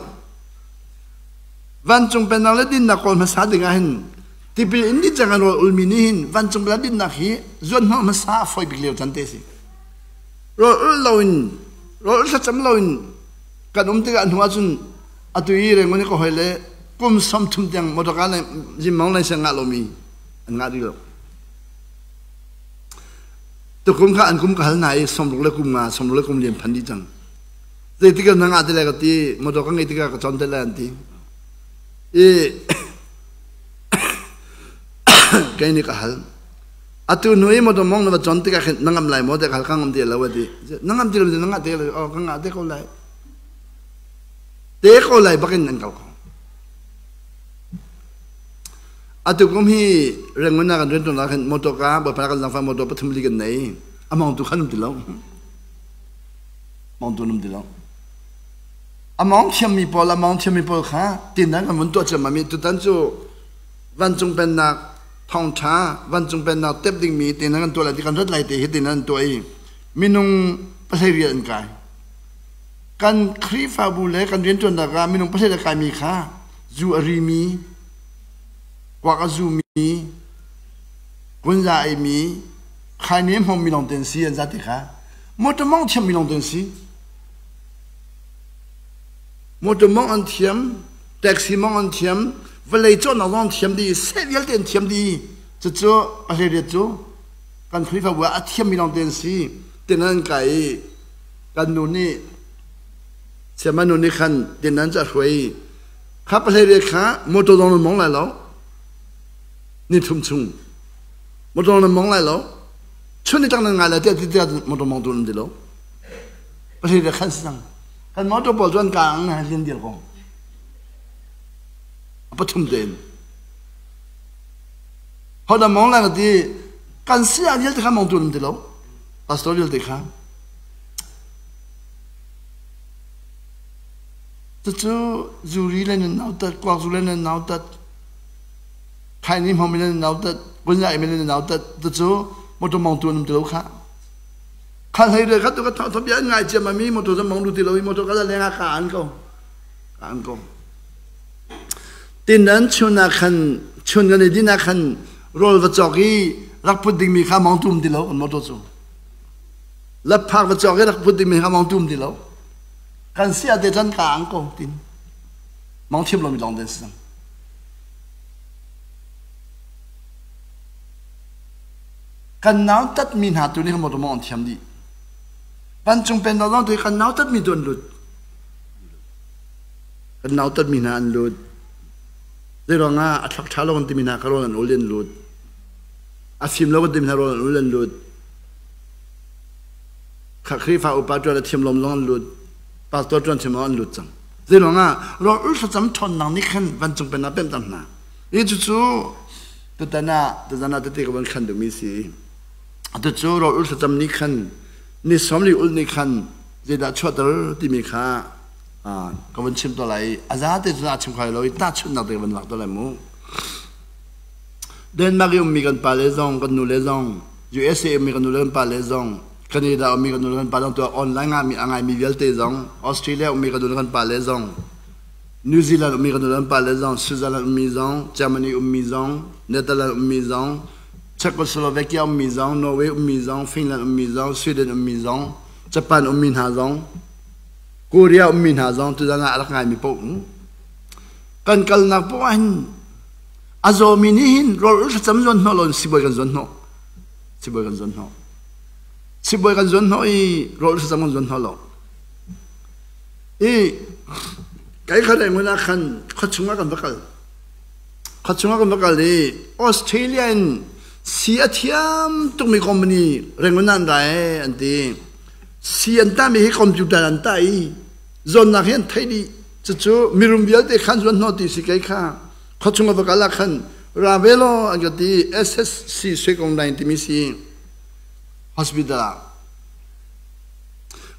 Vancung pennak le dinnak kawl hmasa ding ah hin tipil in dih cang an rawl ulmi nih hin vancung le dinnak hi zuan hnawh hmasa a fawi bik lio can te si. Rawl ul loin rawl ul thlacam loin kan um tikah hnu ahcun atu i Rangoon i ka hoi le kum 30 tiang motorka le zimmong lai siang ngah lomi an ngah rih lo. Tukum kha an kum ka hal hna i 60 le kum nga 60 le kum lian phan dih cang. Zeitik na ngah ti lai ka ti motor ka ngei tikah ka cawn te lai an ti. I kei nih ka hal. Atu hnu i motor mong na va cawn tikah khin na ngam lai maw ti ka hal ka ngam ti lo a ti. Na ngam ti lo na ngah te lo oh ka ngah te ko lai. Te ko lai bakin an kal ko. Atu kum hi Rangoon ah kan rian ṭuan ah khin motor ka bawipa kan zangfah motor pathum li kan nei. A mawngtu khan um ti lo. Mawngtu um ti lo. A mawng thiammi pawl a mawng thiammi pawl kha tin an kan vun tuah ciammam i tutan cu vancung pennak thawngṭha vancung pennak tep dingmi tin an kan tuah lai ti kan rat lai te hi tin an tuah i minung 18 an kai. Kan Khrihfabu le kan rianṭuannak ah minung 18 a kaimi kha zu a rimi, kuak a zumi, kunza a eimi, khaini hmawmmi lawng te an si an zate kha. Motor mong thiammi lawng te an si. Motor mong an thiam, taxi mong an thiam, vawlei cawhnak zong an thiam dih, seh vialte an thiam dih. Cucu a hlei riat cu kan Khrihfabu ah a thiammi lawng te an si. Tinan kai i kan nu nih siama nu nih khan tinan cu a hruai i kha pahlei riat kha motor zong nan mong lai lo ni thum chung motor nan mong lai lo chun ni tang nan ngai lai tiah tiah motor mong tu nan ti lo pahlei riat khan si cang kan motor pawl cu an ka ang na lian dial ko a pathum tein hoda mong lai ti kan si a vialte kha mong tu nan ti lo pastor vialte kha cucu zuri le nan nautat kuak zu le nan nautat khaini hmom le nan nautat kunyai le nan nautat cucu motor mong tu nan ti lo kha kha hlei le kha tu ka thok bia ngai chiam mi motor zong mong lu ti lo i motor ka leng ah ka an ko ka an ko Tinan chun ah khan chun kan i din ah khan rawl va cawk i rak put dingmi kha mong tum ti lo kan motor cu lapphak va cawk i rak put dingmi kha mong tum ti lo kan sia te chan ka ang ko tin mong thiam lomi lawng den si cang kan nau tat mi hna tu nih motor mong an thiam dih vancung pen lawng tu kan nau tat mi tu an lut Kan nautatmi hna an lut. Zeiruangah a thlak ṭha lo kan timi hna kha rawl an ul an lut. A fim lo kan timi hna rawl an ul an lut. Kha Khrihfa upa ṭuan a thiam lom zong an lut. Pastor ṭuan thiam lom an lut cang. Zeiruangah rawl ul thlacam ṭhawnnak nih khan vancung pennak pemh hna. Hi cucu tutan ah tutan ah tete ka van khan duhmi si. Atu cu rawl ul thlacam nih khan ni sawmli ul nih khan zeidah chuahter timi kha ka vun chim to lai a zate cu a chim kho lo i tahchunhnak te ka vun lak to lai mu. Denmark i ummi kan pale zong kan nule zong USA ummi kan nule kan pale zong Canada ummi kan nule kan pa zong tu online ngami a ngaimi vialte zong Australia ummi kan nule kan pale zong New Zealand ummi kan nule kan pale zong Switzerland ummi zong Germany ummi zong Netherlands ummi zong Czechoslovakia ummi zong Norway ummi zong Finland ummi zong Sweden ummi zong Japan ummi hna zong Korea ummi hna zong tuzan ah a rak ngaimi paoh kan kalnak paoh ah hin a zawmi nih hin rawl thlacam zuan hnawh lo in sibawi kan zuan hnawh sibawi kan zuan hnawh sibawi kan zuan hnawh i rawl thlacam kan zuan hnawh lo i kai khat ngun ah khan khuachung ah kan va kal khuachung ah kan va kal i Australia in si a thiam tukmi company Rangoon an ra e an ti Si an tami hi computer an tah i zawnnak hi an theih dih. Cucu mirum vialte khan zuan hnawh ti si kei kha khuachung a va kal ah khan ra ve law an ka ti SSC Sui Line timi si hospital ah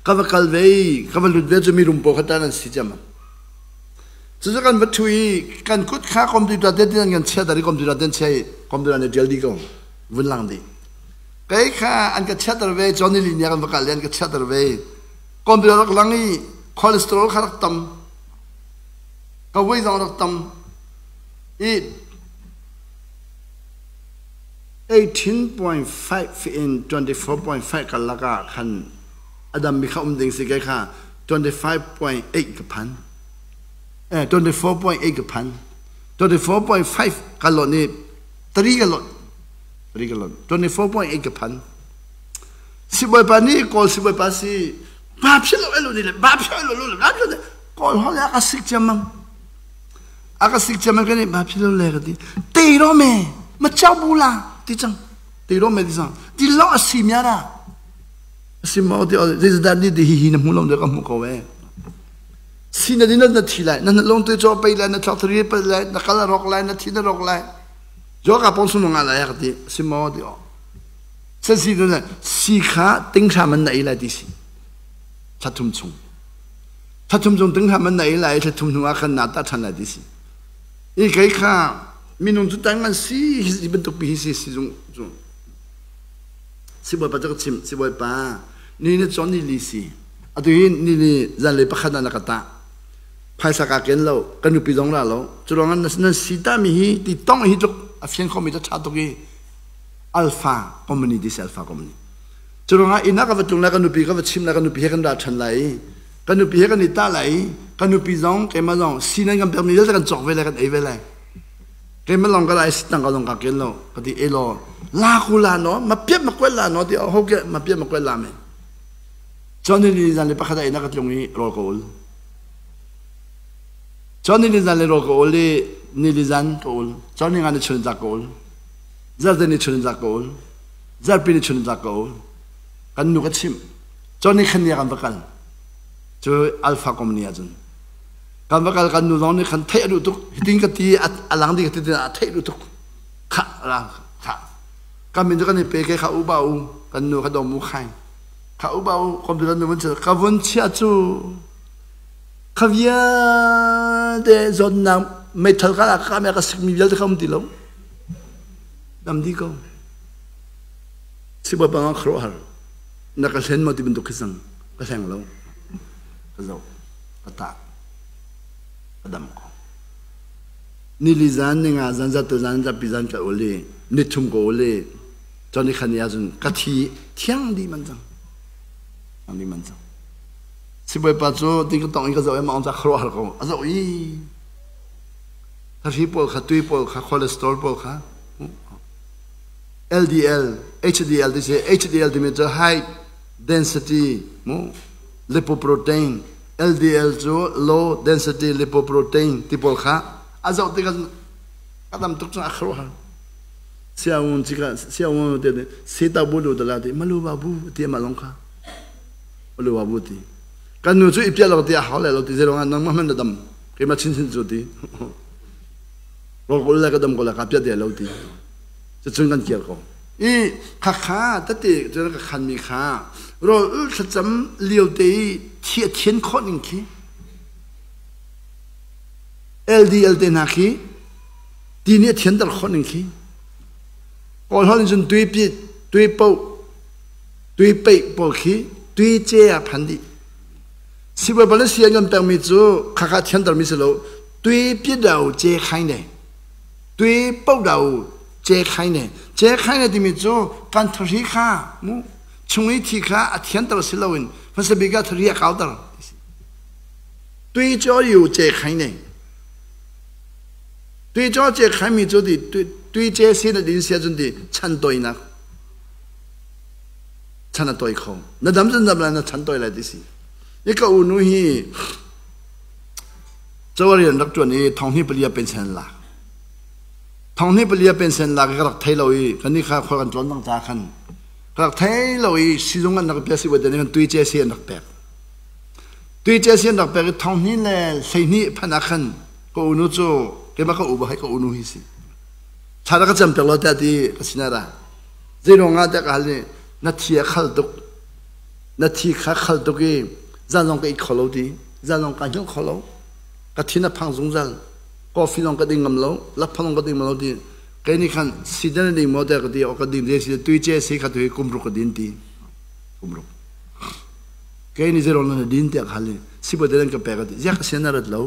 ka va kal ve i ka va lut ve cu mirum pawl kha tan an si ciammam. Cucu kan va ṭhu i kan kut kha computer te tin an kan chiahter i computer ten chia i computer nih ṭial dih ko vun lang dih. Kei kha an ka chiatter ve, Johnny Lee nih an va kal i an ka chiatter ve. Computer rak lang i cholesterol kha rak tam. Ka voi zong rak tam. I 18.5 in 24.5 karlak ah khan a dammi kha um ding si kei kha 25.8 ka phan. Eh 24.8 ka phan. 24.5 ka lawh ni 3 ka lawh. 24.8 ka phan. Sibawipa nih Kawl sibawipa si ba phil lo elu ni le ba phil lo lu le ba phil Kawl hol a ka sik chiamang. A ka sik chiamang kan ba phil lo le ka ti. Te ro me ma chau bu la ti chang. Te ro me ti chang. Ti lo a si mya ra. Si mo ti zei zat ni ti hi hi na hmu lo de ka hmu ko we. Si na din na thi lai na long te cho pe lai na thok thri pe lai na kal rok lai na thi na rok lai. Jo ka pong sung nga lai ka ti si maw ti o se si tu si kha ting hram an nei lai ti si thathum chung thathum chung ting hram an nei lai thathum hnu ah khan na ta than lai ti si i kei kha minung cu tang an si hi bantuk pi hi si si zung zung sibawipa cu ka chim sibawipa ni ni chon ni li si atu hi ni ni zan le pakhat na ka ta phaisa kaa ken lo ka nupi zong ra lo cu ruangah nan si tami hi ti tong hi tluk a fian khomi cu ṭha tuk i alpha company this alpha company cu ruangah inn ah ka va tlung lai ka nupi ka va chim lai ka nupi he kan ra ṭhan lai i ka nupi he kan i tah lai i ka nupi zong keimah zong si nan kan pekmi vialte kan cawk ve lai kan ei ve lai keimah lawng ka lai si tang ka zong ka ken lo ka ti elaw la ku la no ma piat ma kwel la no ti ho ke ma piat ma kwel la me. Cun ni zan le pakhat ah inn ah ka tlung i rawl ka ul. Cun ni zan le rawl ka ul i ni zan ka ul. Cun ni nga ni chun zak ka ul. Zarhte ni chun zak ka ul. Zarhpi ni chun zak ka ul. Kan nu ka chimh. Cun ni khan ni ah kan va kal. Cu Alpha company ah cun. Kan va kal kan nu zong nih khan theih a duh tuk. Hitin ka ti a lang ding ka ti a theih duh tuk. Khah ra khah. Kan min cu kan i pe ke kha u ba u kan nu kha dom u khai. Kha u ba u computer nu vun ka vun chia cu kha vialte zawtnak meithal ka ka me ka sikmi vialte kha um ti lo. Dam di ko. Sibawi pang khuaruahhar na ka hlen maw ti bantuk khi sang ka hleng lo. Ka zoh ka tah ka dam ko. Nili zan ni nga zan zatu zan zapi zan ka ul i ni thum ka ul i cun ni khan ni ahcun ka thi thiang dih man cang. Thiang dih man cang. Sibawipa cu ti ka tong i ka zoh i mah ca khuaruahhar ko a zoh i thahri pawl kha tui pawl kha cholesterol pawl kha LDL HDL ti si HDL timi cu high density mu lipoprotein LDL cu low density lipoprotein ti pawl kha a zoh tikah a dam tuk cun a khuaruahhar siaun chika siaun te seta bu lu dala ti malu ba bu ti ma long kha malu ba bu ti kan nu cu ipia lo ti a hau le lo ti zero nang ma hman na dam keima chin chin cu ti rol le ka dam ko la ka pia de lo ti cucun kan kir ko i khakha tete cun ka khan mi kha rawl ul thlacam lio te i thi a thian khawh ning khi LDL te hna khi ti nih a thianter khawh ning khi kawl holh in cun tui pi tui po tui peih pawl khi tui ce ah phan dih sibawi bal si an kan pekmi cu khakha thianter mi si lo tui pi dau ce khai ne Tui podo ce khai ne ce khai ne timi cu kan thari kha mu chung i thi kha a thianter si loin hmasa bik ah thari a kauter tui cho yu ce khai ne tui cho ce khai mi cu ti tui ce si na din sia cun ti chan toinak chan a toi kho na dam cun dam la na chan toi lai ti si i ka u nu hi Cawarian rak ṭuan i thonghnih palia pension lak. Thonghnih palia pension lak i ka rak thei lo i kan nih kha khual kan tlawn bang ca khan ka rak thei lo i sizung an rak pia si waden kan tui ce si an rak pek. Tui ce si an rak pek i thonghnih le 12 phan ah khan ka unu cu keimah ka u ba hai ka unu hi si. Thla rak ka cam pek lo tiah ti ka sinah ra. Zeiruang ah tiah ka hal ni na thi a khal tuk. Na thi kha khal tuk i zan zong ka it kho lo ti. Zan zong ka hngilh kho lo. Ka thin a phang zungzal. Coffee zong ka ding ngam lo, lakphak zong ka ding ngam lo ti. Kei nih khan sidan ding maw tiah ka ti, ka ding de si tui ce si kha tu hi kum ruk ka din ti. Kum ruk. Kei nih zeirong na din tiah ka hal i sibawi te ka pek a ti. Ziak ka sian na rat lo.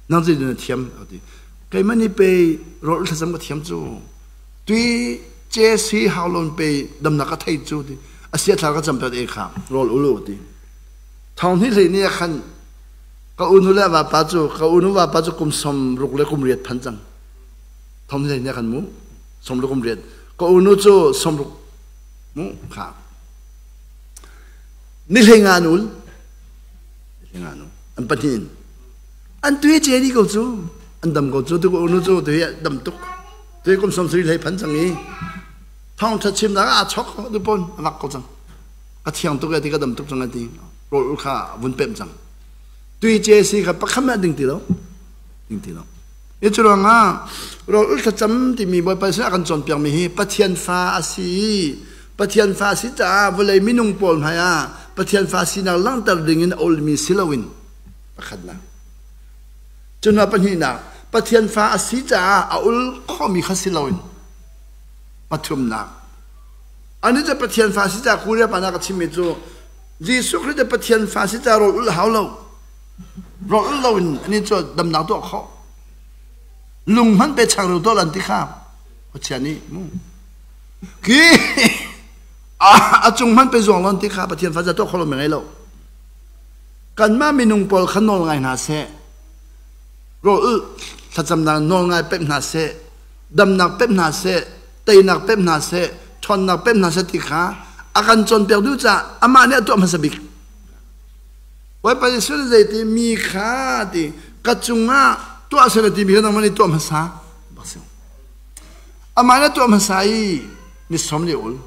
Nang zei na thiam a ti. Keimah nih pei rawl thlacam ka thiam cu. Tui ce si hau lon pei damnak ka thei cu ti. A sia thla ka cam pek e kha rawl ulu ti. Thong hnih hlei ni ah khan ka unu le vapa cu ka unu vapa cu kum 60 le kum riat phan cang. Thong hlei ni ah khan mu 60 kum riat. Ka unu cu 60 mu kha. Ni hlei nga an ul. Ni hlei nga an ul. An pahnih in. An tui ce di ko cu. An dam ko cu. Tu ka unu cu tu hi dam tuk. Tu hi kum 70 hlei phan cang i thong ṭha chimnak ah aa chok tu pon a vak ko cang. Ka thiang tuk e ti ka dam tuk cang ti rawl kha vun pemh cang tui ce si kha pakhat mah ding ti lo ding ti lo i cu ruangah rawl ul thlacam timi Bawipa sin a kan cawnpiak mi hi Pathian fa a si i Pathian fa a si caah vawlei minung pawl hmai ah Pathian fa sinak langhter ding in a ulmi si loin pakhatnak cu hna pahnihnak Pathian fa a si caah a ul khawhmi kha si loin pathumnak Ani cu Pathian fa si ca Korea pa na ka chimmi cu Jesuh Khrih cu Pathian fa si ca rawl ul hau lo. Rawl ul lo in ani cu damnak tuah khawh. Lung hmanh pe chang ro tuah lan ti kha. Pathian nih mu. Ki a cung hmanh pe zuang lon ti kha Pathian fa ca tuah khawh lo mi ngei lo. Kanmah minung pawl kha nawl ngai hna seh. Rawl ul thlacamnak nawl ngai pek hna seh. Damnak pek hna seh. Teinak pek hna seh, ṭhawnnak pek hna seh ti kha a kan cawnpiak duh caah amah nih a tuah hmasa bik. Bawipa Jesuh nih zeiti mi kha ti ka cungah tuah seh ti mi kha nangmah nih tuah hmasa bak si. Amah nih tuah hmasa i ni som li ul.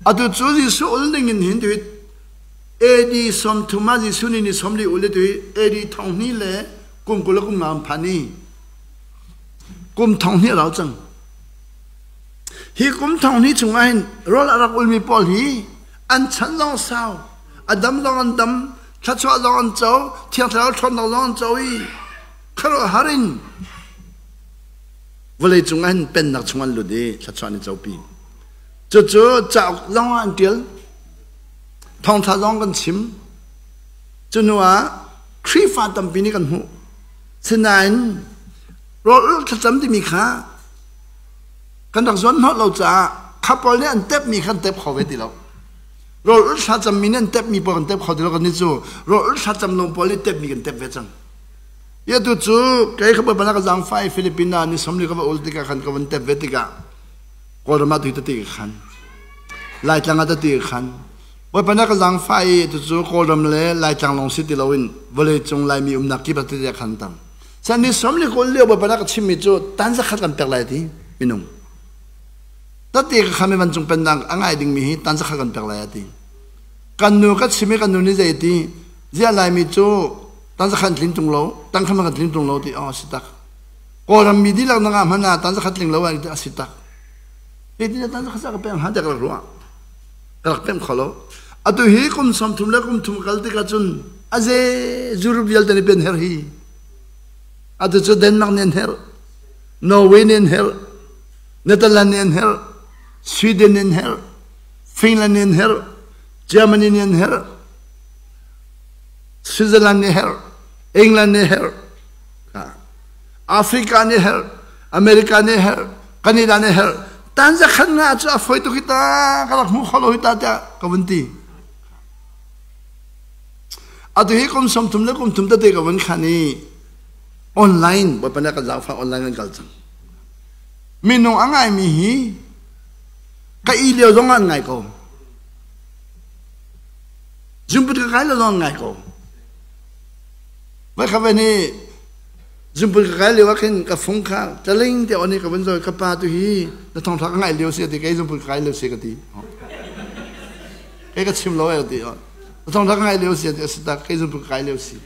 Atu cu Jesuh ul ning in hin tuit AD 30 ah Jesuh nih ni som li ul i tuit AD thong hnih le kum 20 le kum nga an phan i kum thong hnih a rau cang. Hi kum thong hnih chungah hin rawl a rak ulmi pawl hi an chan zong sau, a dam zong an dam, thluachuah zong an co, Thiang Thlarau ṭhawnnak zong an co i khuaruahhar in vawlei cungah hin pennak chung an lut i thluachuah an i copi. Cucu cauk zong ah an ṭial, thawngṭha zong kan chim. Cu hnu ah Khrihfa tampi nih kan hmuh. Sinain rawl ulh thlacam timi kha kan rak zuan hnawh lo caah kha pawl nih an tepmi kha an tep kho ve ti lo. Rawl ulh thlacammi nih an tepmi pawl kan tep kho ti lo kan nih cu rawl ulh thlacam lo pawl nih tepmi kan tep ve cang. Ia tu cu kei kha baibal ka zaangfah i Philippines ah ni 40 ka va ul tikah khan ka van tep ve tikah Kawlram ah tu tati ka khan Laitlang ah tati ka khan Bawipa na ka zaangfah i tucu Kawlram le Laitlang lawng si ti loin vawleicung Laimi umnak kip ah tete khan tam. San ni som le kawl lio Bawipa na ka chimmi cu tan zakhat kan pek lai ti minung. Tati ka kham i vancung pennak a ngai dingmi hi tan zakhat kan pek lai a ti. Kan nu ka chim i kan nu nih zei ti ziah Laimi cu tan zakhat tlin tung lo tan khat kan tlin tung lo ti oh si tak. Kawlram mi dihlak na ngah hmanh ah tan zakhat tling lo a si tak. Zeitin tan zakhat ka pek hnga tiah ka rak ruah. Ka rak pemh kho lo. Atu hi kum 30 le kum thum kal tikah cun aze Europe vialte nih pen her hi. Atu cu Denmark nih an herh, Norway nih an herh, Netherlands nih an herh, Sweden nih an herh, Finland nih an herh, Germany nih an herh, Switzerland nih herh, England nih herh, Africa nih herh, America nih herh, Canada nih herh. Tan zakhat nga cu a foi tuk hi ta, ka rak hmu kho lo hi ta tiah ka vun ti. Atu hi kum 30 le kum thum tete ka vun khan i online bawipa nih kan zaangfah online kan kal cang. Minung a ngaimi hi ka i lio zong ah an ngai ko. Zumput ka kai lo zong an ngai ko. Voi kha ve nih Zumput ka kai lio ah khin ka fung kha tlaling te on i ka vun zawi ka pa tu hi na thongthla ka ngaih lio si ti kei zumput ka kai lio si ka ti. Kei ka chim lo e ti. Na thongthla ka ngaih lio si ti a si tak kei zumput ka kai lio si.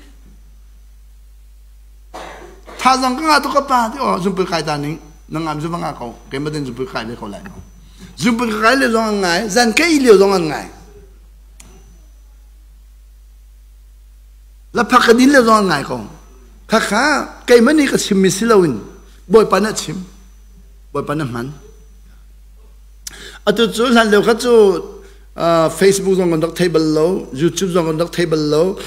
Thazang ka ngah tu ka pa ti oh zumput kai ta ning na ngam zu va nga ko kei ma den zumput kai le ko lai no. Zumput ka kai lio zong an ngai zan kei lio zong an ngai. Laphak ka din le zong ngai ko. Khakha keimah nih ka chimmi si loin Bawipa nih a chim. Bawipa nih a hman. Atu cu hlan lio kha cu Facebook zong kan rak thei bal lo, YouTube zong kan rak thei bal lo,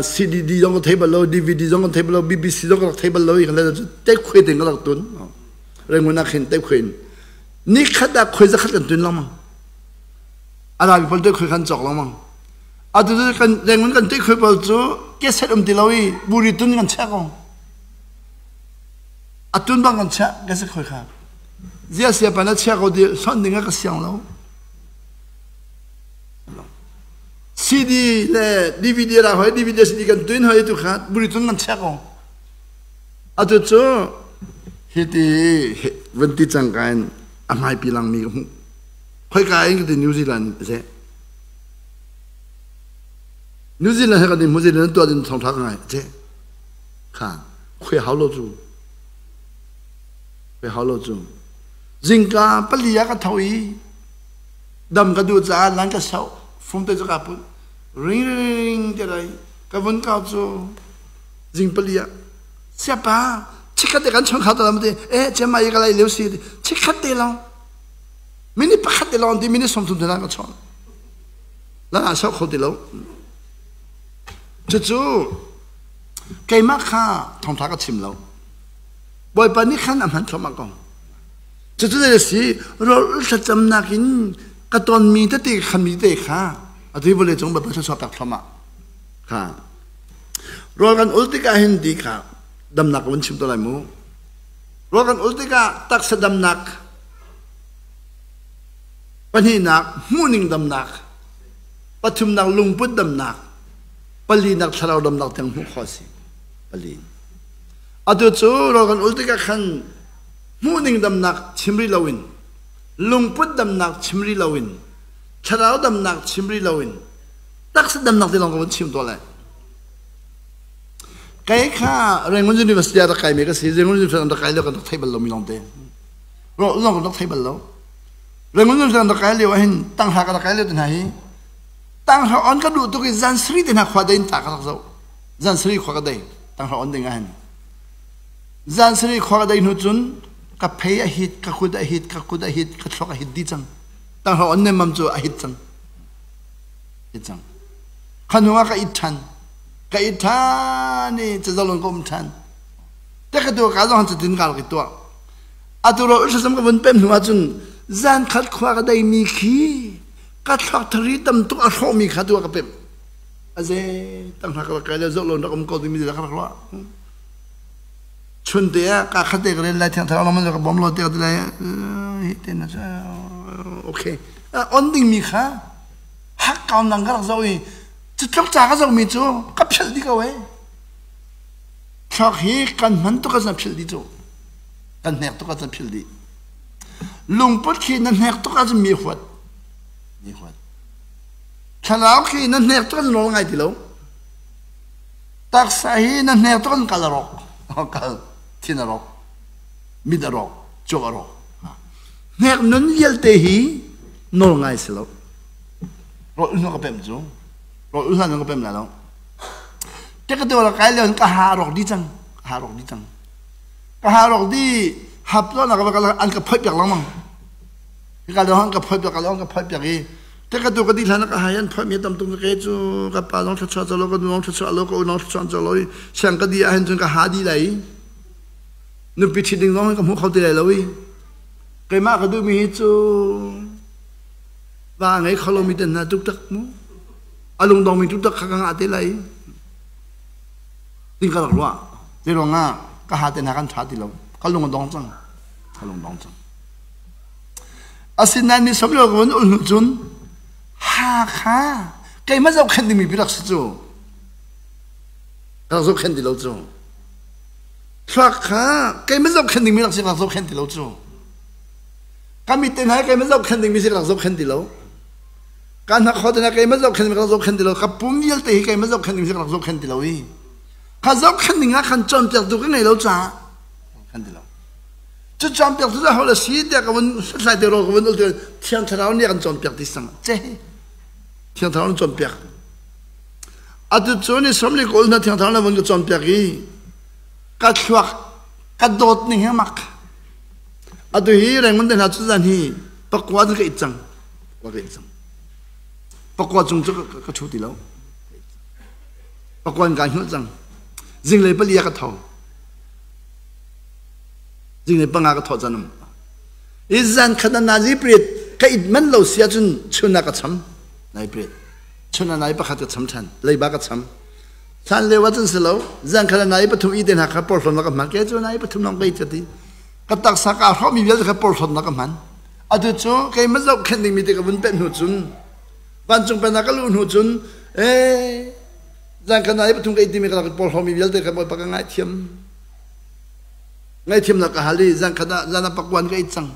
CDD zong kan thei bal lo, DVD zong kan thei bal lo, BBC zong kan rak thei bal lo i kan le cu tape khuai tein kan rak tun. Rangoon ah khin tape khuai in. Ni khat ah khuai zakhat kan tun lengmang. A rami pawl tape khuai khan cawk lengmang. Atu cu kan lengmun kan tuih khui pawl cu keset um ti lo i buri tun kan chiah ko. A tun bang kan chiah keset khoi kha. Zia sia pa na chia ko ti son ding ah ka siang lo. CD le DVD ra hoi DVD CD kan tuin hoi tu kha buri tun kan chiah ko. Atu cu hiti van ti cang ka in a hmaipi langmi ka hmuh. Khoi ka in ka ti New Zealand ze. New Zealand he kan in New Zealand tuah din thong thak ngai che kha khui hau lo cu khui hau lo cu zingka pali ah ka tho i dam ka duh caah lan ka sau fung te cu ka put ring ring te lai ka vun kau cu zing pali ah siapa chikhat te kan chon kha ta lam te eh chema i ka lai leu si chikhat te long minute pakhat te long ti minute 30 te lang ka chon Lan ah sok kho ti lo. Cucu keimah kha thawngṭha ka chim lo. Bawipa nih khan a hman thluahmah ko. Cucu zei a si, rawl thlacamnak in ka tonmi tete khanmi tete kha atu hi vawlei cung Bawipa thluachuah pek thluahmah kha. Rawl kan ul tikah hin ti kha damnak ka vun chim to lai mu. Rawl kan ul tikah taksa damnak Pahnihnak, hmuhning damnak. Pathumnak, lungput damnak. Palinak thlarau damnak tiang hmuh khawh a si. Pali. Atu cu rawl kan ul tikah khan hmuhning damnak chim rih loin, lungput damnak chim rih loin, thlarau damnak chim rih loin, taksa damnak ti lawng ka vun chim tuah lai. Kei kha Rangoon University ah rak kaimi ka si. Rangoon University ah rak kai lio kan rak thei bal lomi lawngte. Rawh zong kan rak thei bal lo. Rangoon University ah rak kai lio ahhin tanghra ka rak kai lio te hna hi tanghra on ka duh tuk i zan sarih te hna khua dei in ta ka rak zoh. Zan sarih khua ka dei tanghra on ding ahhin. Zan sarih khua ka dei hnu cun ka phei a hit, ka kut a hit, ka kut a hit, ka thluak a hit dih cang. Tanghra on nemmam cu a hit cang. Hit cang. Kha hnu ah ka it ṭhan. Ka it ṭhan i cazalon ka um ṭhan. Te ka tu ka zong cutin ka rak i tuah. Atu ro ulhasam ka vun pem hnu ahcun zan khat khua ka deimi khi ka thluak thari tam tuk a hrawhmi kha tu ka pem. Aze tang hna ka rak kai le zoh lo rak um ko timi ka rak ruah. Chun te ah ka khat te ka rel lai thiang thlarau man ka bom lo te ka ti lai hi te na okay. On ding mi kha hak kau nang ka rak zoh i cutluk ca ka zohmi cu ka philh dih ko ee. Thluak hi kan hman tuk ahcun a philh dih cu. Kan hnek tuk ahcun a philh dih. Lungput khi na hnek tuk ahcun mi huat. Mi huat. Thlarau khi na hnek tuk ahcun nawl ngai ti lo. Taksa hi na hnek tuk ahcun kal a rawk. Kal thin a rawk. Mit a rawk. Cuak a rawk. Hnek nun vialte hi nawl ngai si lo. Rawl ulh ka pem cu. Rawl ulh hlan ka pem lai lo. Te ka tu la kai le ka ha rawk di cang. Ka ha rawk di cang. Ka ha rawk di hap lo na ka an ka phoi piak lengmang. Ka lo an ka phoi piak ka phoi piak i te ka tu ka di hlan ka ha an phoi mi tam tung ke cu ka pa long thachua chalo ka nu long thachua lo ka u long thachua chalo i siang ka di ah hin cun ka ha di lai. Nupi ṭhit ding zong ka hmu kho ti lai lo i keimah ka duhmi hi cu va ngei kho lomi te hna tuktak mu a lungdongmi tuktak kha ka ngah te lai ting ka rak ruah te ruangah ka ha te hna kan ṭha ti lo ka lung a dong cang ka lung dong cang asinain ni som lo ka vun ul hnu cun ha kha keimah zohkhenh dingmi pi rak si cu ka rak zohkhenh ti lo cu Thluak kha keimah zohkhenh dingmi rak si rak zohkhenh ti lo cu. Ka mit te hna keimah zohkhenh dingmi si rak zohkhenh ti lo. Ka hnakhaw te hna keimah zohkhenh dingmi rak zohkhenh ti lo. Ka pum vialte hi keimah zohkhenh dingmi si rak zohkhenh ti lo i. Ka zohkhenh ding ah khan cawnpiaktu ka ngei lo caah khan ti lo. Cu cawnpiaktu cu ho le si tiah ka vun hlathlai te ro ka vun ul te Thiang Thlarau nih a kan cawnpiak ti sang ce. Thiang Thlarau nih cawnpiak. Atu cu ni sawmli kawl hna Thiang Thlarau na vun ka cawnpiak i ka thluak ka dawt ning hi mak. Atu hi Rangoon te hna cu zan hi pakua cu ka it cang. Pakua ka it cang. Pakua cung cu ka ṭhu ti lo. Pakua in kaa hnulh cang. Zinglei pali ah ka tho. Zinglei panga ka thawh caan um. I zan khat ah nazi prit ka it man lo si ahcun chun ah ka cham. Nai prit. Chun ah nai pakhat ka cham ṭhan. Leiba ka cham. Hlan lio ah cun si lo. Zan khat ah nai pathum i te hna kha porhlawt ka hman. Ke cu nai pathum lawng ka it ka ti. Ka taksa kaa hrawhmi vialte kha porhlawtnak ka hman. Atu cu keimah zohkhenh dingmi te ka vun pet hnu cun vancung pennak ka luh hnu cun ee zan khat nai pathum ka it timi ka rak porhlawmi vialte kha Bawipa ka ngaithiam. Ngaihthiamnak ka hal i zan khat ah zan ah pakuan ka it cang.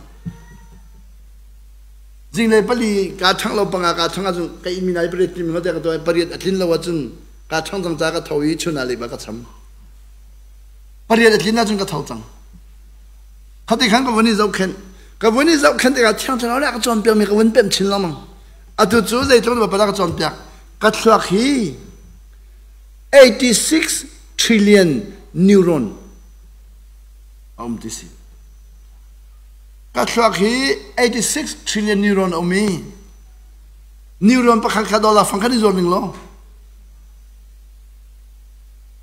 Zinglei pali kaa ṭhangh lo panga kaa ṭhangh ahcun ka inn mi nai pariat timi ka tuah pariat a tlin lo ahcun kaa ṭhangh cang caah ka tho i chun ah leiba ka cham. Pariat a tlin ahcun ka tho cang. Khati khan ka vun i zohkhenh. Ka vun i zohkhenh tikah Thiang Thlarau nih a ka cawnpiakmi ka vun pemh chin lengmang. Atu cu zeitluk in Bawipa ka cawnpiak. Ka thluak hi 86 trillion neuron a um ti si. Ka thluak hi 86 trillion neuron a um i neuron pakhat kha dollar fang khat i zuar ning law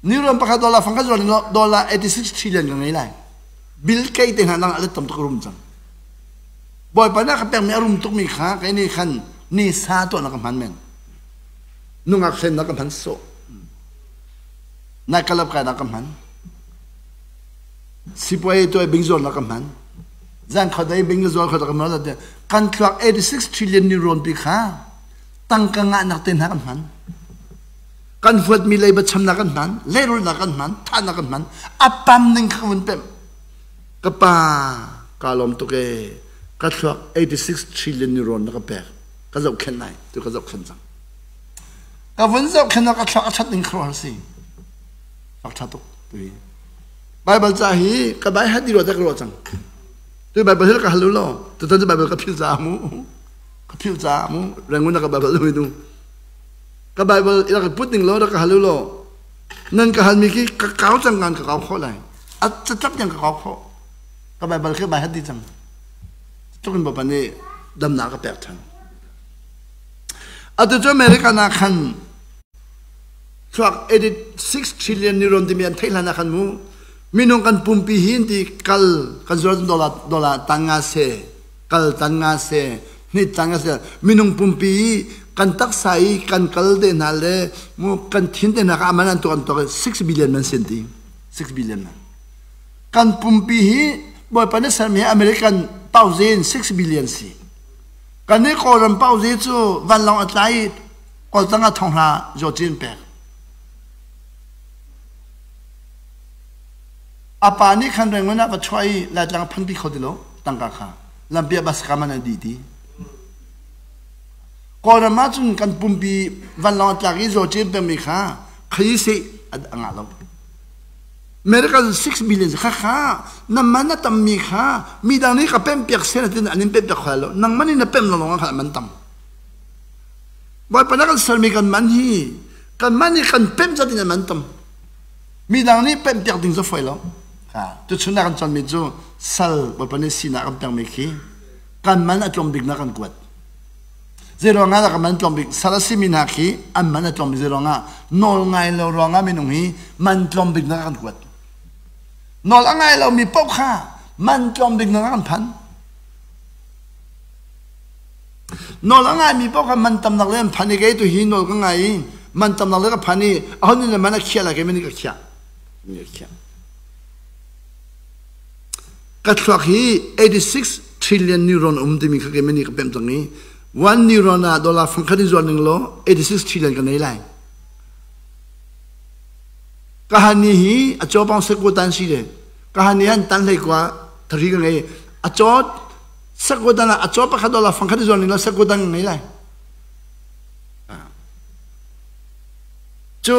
neuron pakhat dollar fang khat zuar ning law dollar 86 trillion ka ngei lai. Bill Gates te hna dang a let tam tuk a rum cang. Bawipa nih a ka pekmi a rum tukmi kha kei nih khan ni sa tuahnak ka hman men. Nungak hlennak ka hman sawh. Nai kalap kainak ka hman. Sipuai tuai bing zuarnak ka hman. Zan khodei bing ka zuar kho ka hman. Kan thluak 86 trillion neuron pi kha tangka ngahnak te hna kan hman. Kan huatmi leiba chamnak kan hman, lehrulnak kan hman, thahnak kan hman, a pam ning kha ka vun pemh. Ka pa, kaa lawm tuk ee. Ka thluak 86 trillion neuron na ka pek. Ka zohkhenh lai. Tu ka zohkhenh cang. Ka vun zohkhenh ah ka thluak a ṭhat ning khuaruahhar si. Fak ṭha tuk. Tu hi. Bible ca hi ka bai hat di rua te ka ruah cang. Tu Bible hi ka hal u law. Tutan cu Bible ka philh caah mu. Ka philh caah mu. Rangoon ah ka Bible ui nu. Ka Bible i rak put ning law rak ka hal u law. Nan ka halmi khi ka kau cang ngan ka kau khawh lai. A catlap tiang ka kau khawh. Ka Bible khi bai hat di cang. Tuk in Bawipa nih damnak ka pek ṭhan. Atu cu American ah khan thluak 86 trillion neuron timi an theih hlan ah khan mu minung kan pumpi hi an ti kal kan zuar dollar dollar tan nga se kal tan nga se hnit tan nga se minung pumpi kan taksa i kan kal te hna le mu kan thin te hna kha aman an tuak an tuak 6 billion man sin ti 6 billion man kan pumpi hi Bawipa nih sermi American pauzin 6 billion si Kan nih Kawlram pauzi cu vanlawng a tla i kawltang ah thonghla zawci an pek. A pa nih khan Rangoon ah va chuah i Laitlang a phanpi kho ti lo tangka kha lampi ah bus ka man an dih ti. Kawlram ah cun kan pumpi vanlawng a tlak i zawci an pekmi kha khayi seh a ngah lo. American 6 billion kha kha na man a tammi kha midang nih ka pemh piak seh tin an in pemh piak khal lo nangman in na pemh lo lawng kha man tam Bawipa na kan sermi kan man hi kan man hi kan pemh zat in man tam midang nih pemh piak ding cu foi lo kha tuchun ah kan chonmi cu sal Bawipa nih sinak kan pekmi khi kan man a tlawm bik na kan kuat Zeiruang ah dah kan man tlawm bik? Sal a simi hna khi an man a tlawm bik. Zeiruang ah? Nawl ngai lo ruangah minung hi man tlawm bik nak kan kuat. Nawl a ngai lomi paoh kha man tlawm bik nak kan phan. Nawl a ngaimi paoh kha man tam nak le an phan i kei tu hi nawl ka ngai i man tam nak le ka phan i ahon nih le man a khiah lai kei man nih ka khiah. Ka khiah. Ka thluak hi 86 trillion neuron um timi kha keimah nih ka pemh cang i one neuron ah dollar fangkhat in zuar ning law 86 trillion ka nei lai. Ka hani hi a caw pang seko tan si le ka hani han tan hlei kwa thari ka ngei a caw seko tan ah a caw pakhat dollar fangkhat in zuar ning law seko tan ka ngei lai. Cu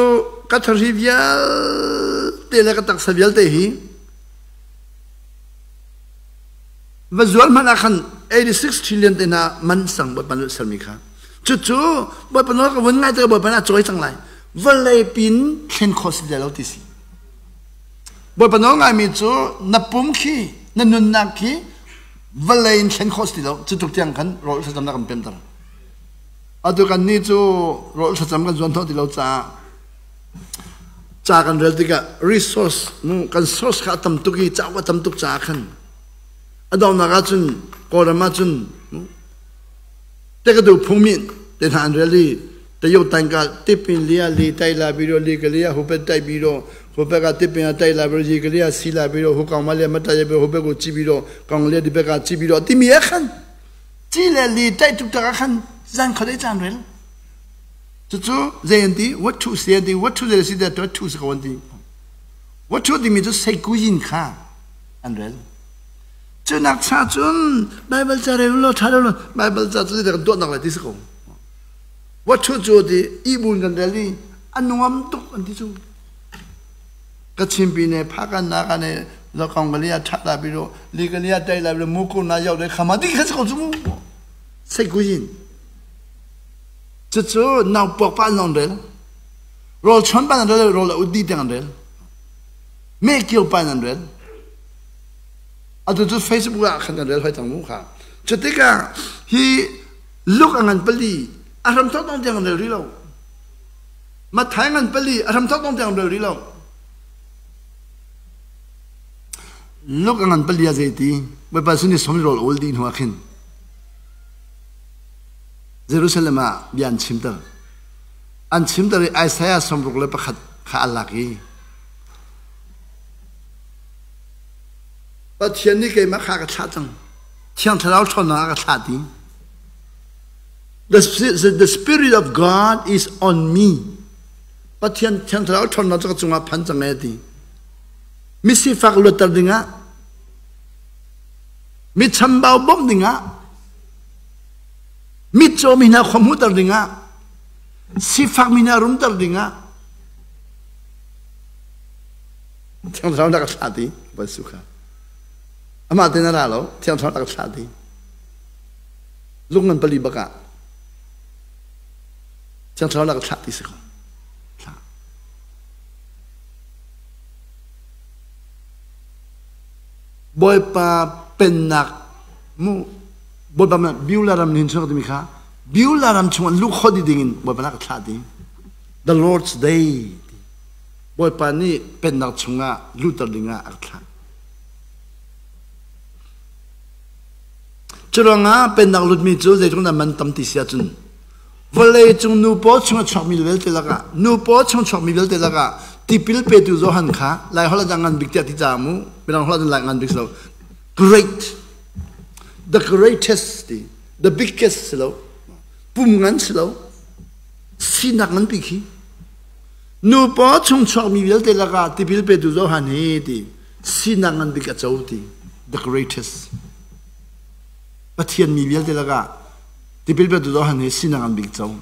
ka thari vialte le ka taksa vialte hi Va zual hmanh ah khan 86 trillion te hna man sang Bawipa nih sermi kha. Cucu Bawipa nawl ka vun ngai tikah Bawipa nih a cawi cang lai. Vawlei pin thlen khawh si lo ti si. Bawipa nawl ngaimi cu na pum khi na nunnak khi vawlei in thlen khawh si lo. Cu tluk tiang khan rawl thlacam na kan pemter. Atu kan nih cu rawl thlacam kan zuan thawh ti lo caah Ca kan rel tikah resource kan source kha a tam tuk i cauk a tam tuk caah khan a donghnak ahcun Kawlram ahcun tekadu phungmin te hna an rel i tayo tangka tipin lia li tai la biro li ka lia hu pe tai biro hu pe ka tipin a tai la biro ji ka lia si la biro hu kong ma lia ma tai biro hu pe ku chi biro kong lia di pe ka chi biro timi a khan chi le li tai tuk tak khan zan khodei chan rel Cucu zei an ti? What to si an ti? What to zei si that what to si ko an ti. What to timi cu seikuyin kha an rel. Cu nak cha cun Bible ca rel lo tha lo Bible ca cu kan tuah nak lai ti si ko. What to cu ti ibun kan rel i a nuam tuk an ti cu. Kachin pine phakan na kan e zakong galia tha la biro li galia tai la biro muku na yau de khama di kha si ko cu mu. Seikuyin. Cucu naupuak pa an lawng rel. Rawl chuan pa an rel, rawl a ut dih tiang an rel. Meh kio pa an rel. Atu cu Facebook ah khan kan rel hoi cang mu kha. Cu tikah hi luk a ngan pali a hram thok dong tiang an rel rih lo. Matthai ngan pali a hram thok dong tiang an rel rih lo. Luk a ngan pali a zei ti Bawipa sin i som rawl ul dih hnu ah khin Jerusalem ah bia an chimter. An chimter i Isaiah 61 kha a lak i Pathian nih keimah kha a ka thlah cang. Thiang Thlarau ṭhawnnak a ka thlah ti. The, the Spirit of God is on me. Pathian Thiang Thlarau ṭhawnnak cu ka cungah phan cang e ti. Mi sifak luatter dingah, mi chambau bawmh dingah, mitcaw mi hna khua hmuhter dingah, sifak mi hna rumter dingah, Thiang Thlarau na ka thlah ti, Jesuh kha. Amah te na ra lo, Thiang Thlarau na ka thlah ti. Lung ngan pali bak ah Thiang Thlarau na ka thlah ti si ko. Thlah. Bawipa pennak mu Bawipa Beulah ram nin chuak timi kha Beulah ram chung an luh kho dih ding in Bawipa na ka thlah ti. The Lord's Day. Bawipa nih pennak chungah lutter dingah a ka thlah. Curuangah pennak lutmi cu zeitluk dah man tam ti si ahcun vawlei cung nu paw chung a chuakmi vialte lakah nu paw chung chuakmi vialte lakah tipil petu Johan kha Lai holh ah ngan bik tiah ti ca mu mirang holh ah lai ngan bik lo great the greatest ti the biggest si lo pum ngan si lo sinak ngan pi khi nu paw chung chuakmi vialte lakah tipil petu Johan hi ti sinak ngan bik a co ti the greatest Pathian mi vialte lakah tipil petu Johan hi sinak ngan bik co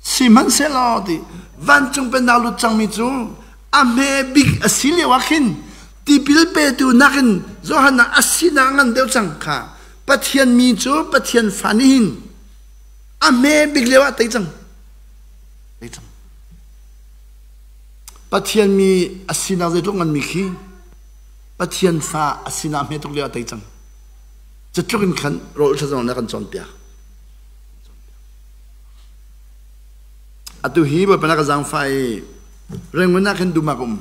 sihmanhsehlaw ti vancung pennak lut cangmi cu a hme bik a si lio ah khin tipil petu nakin Johan ah a sinak ngan deuh cang kha Pathian mi cu Pathian fa nih hin a hme bik lio ah tei cang tei cang Pathian mi a sinak zeitluk nganmi khi Pathian fa a sinak hme tuk lio ah tei cang. Cutluk in khan rawl thlacam na kan cawnpiak. Atu hi Bawipa na ka zaangfah i Rangoon ah khin dum ah ka um.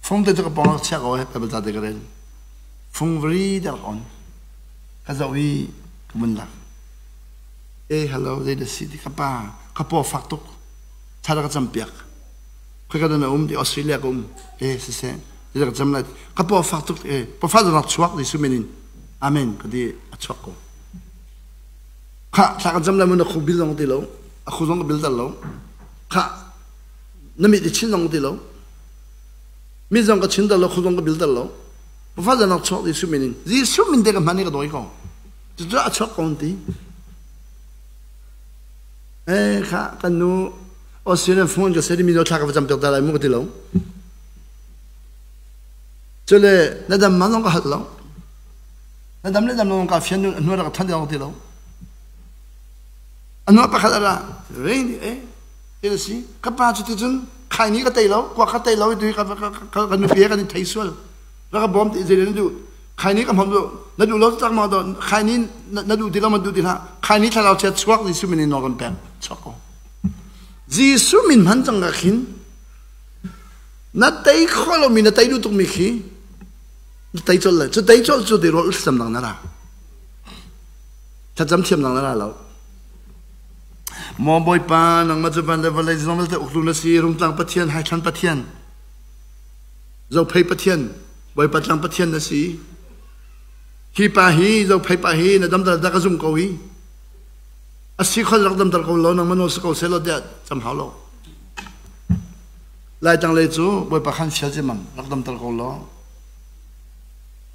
Fung te cu ka pawng chia ko he Bible ca te ka rel. Fung vari te rak on. Ka zoh i ka mun lak. Eh hello zei dah si ti ka pa ka paw fak tuk. Thla ka campiak. Khoika dah na um ti Australia ka um. Eh siseh ti ka cam lai. Ka paw fak tuk eh pafa rak chuak Jesuh min in. Amen ka ti a chuak ko. Kha thla kan cam lai mu na khu bil zong ti lo. A khu zong ka bil dal lo. Kha na mit i chin zong ti lo. Mi zong ka chin dal lo, khu zong ka bil dal lo. Pafa rak chuak Jesuh min in. Jesuh min te ka hman i ka dawi ko. Cucu a chuak ko ti. Eh kha kan nu Australian phone ka seri mi no thla ka va cam piak ta lai mu ka ti lo. Cule na dam ma zong ka hal lo. Na dam le dam lo ka fian nu rak than ka ti lo. Anu pakhat ara rein eh ti si ka pa cu ti cun khai ni ka tei lo kwa ka tei lo tu ka ka nu pi ka ni thei sual ra ka bom ti zei na du khai ni ka hmom du na du lo tak ma do khai ni na du ti lo ma du ti hlah khai ni thlarau chia chuak Jesuh min in nawl kan pek chuak ko Jesuh min hman cang ka khin na tei kho lo mi na tei du tuk mi khi na tei chol le cu tei chol cu ti rol sam dang na ra thlacam thiam dang na ra lo Maw Bawipa nangmah cu van le vawlei zong vialte uktu na si rungtlang Pathian haithlan Pathian Zophei Pathian Bawipa tlang Pathian na si hi pa hi Zophei pa hi na damter dah ka zum ko hi a si khol rak damter ko lo nangmah nawl si ko seh law tiah cam hau lo Laitlang lei cu Bawipa khan fial cimam rak damter ko law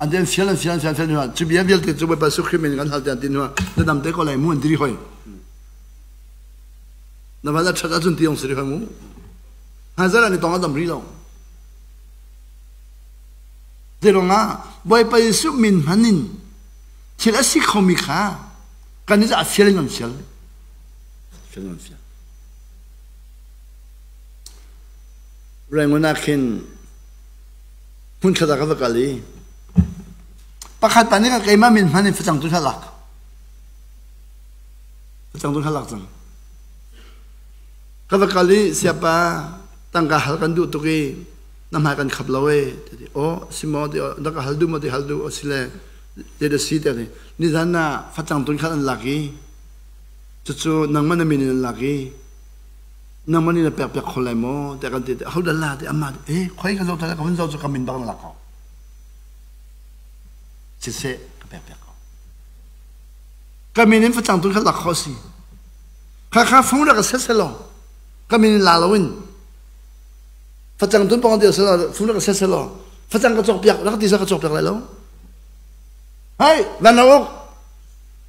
an den fial an fial an fial fial hnuah cu bia vialte cu Bawipa Jesuh Khrih min kan hal tiah ti hnuah na dam te ko lai mu an ti hoi na van a ṭhat ahcun ti ong si hoi mu hazar an i tong a dam rih lo Zeiruangah Bawipa Jesuh min hman in thil a si khomi kha kan i a fial in kan fial. Fial kan fial. Rangoon ah khin hmunkhat ah ka va kal i pakhat pa nih keimah min hman in facang tu lak. Facang tu lak cang. Ka va kal i siapa tangka hal kan duh tuk i na hmai kan khap lo e ti aw si maw ti na ka hal duh maw ti hal duh asile zei dah si ti nizan ah facang tun khat an lak i cucu nangmah na min in an lak i nangmah nih na pek piak kho lai maw tiah kan ti ho dah la ti amah eh khoi ka zoh ka vun zoh cu ka min bak na lak ko siseh ka pek piak ko ka min in facang tun khat lak kho si kha kha fung rak se se lo. Ka min in la loin facang tun pong ti selaw fung rak se selaw facang ka cawk piak rak ti sa ka cawk piak lai lo. Hei, van rak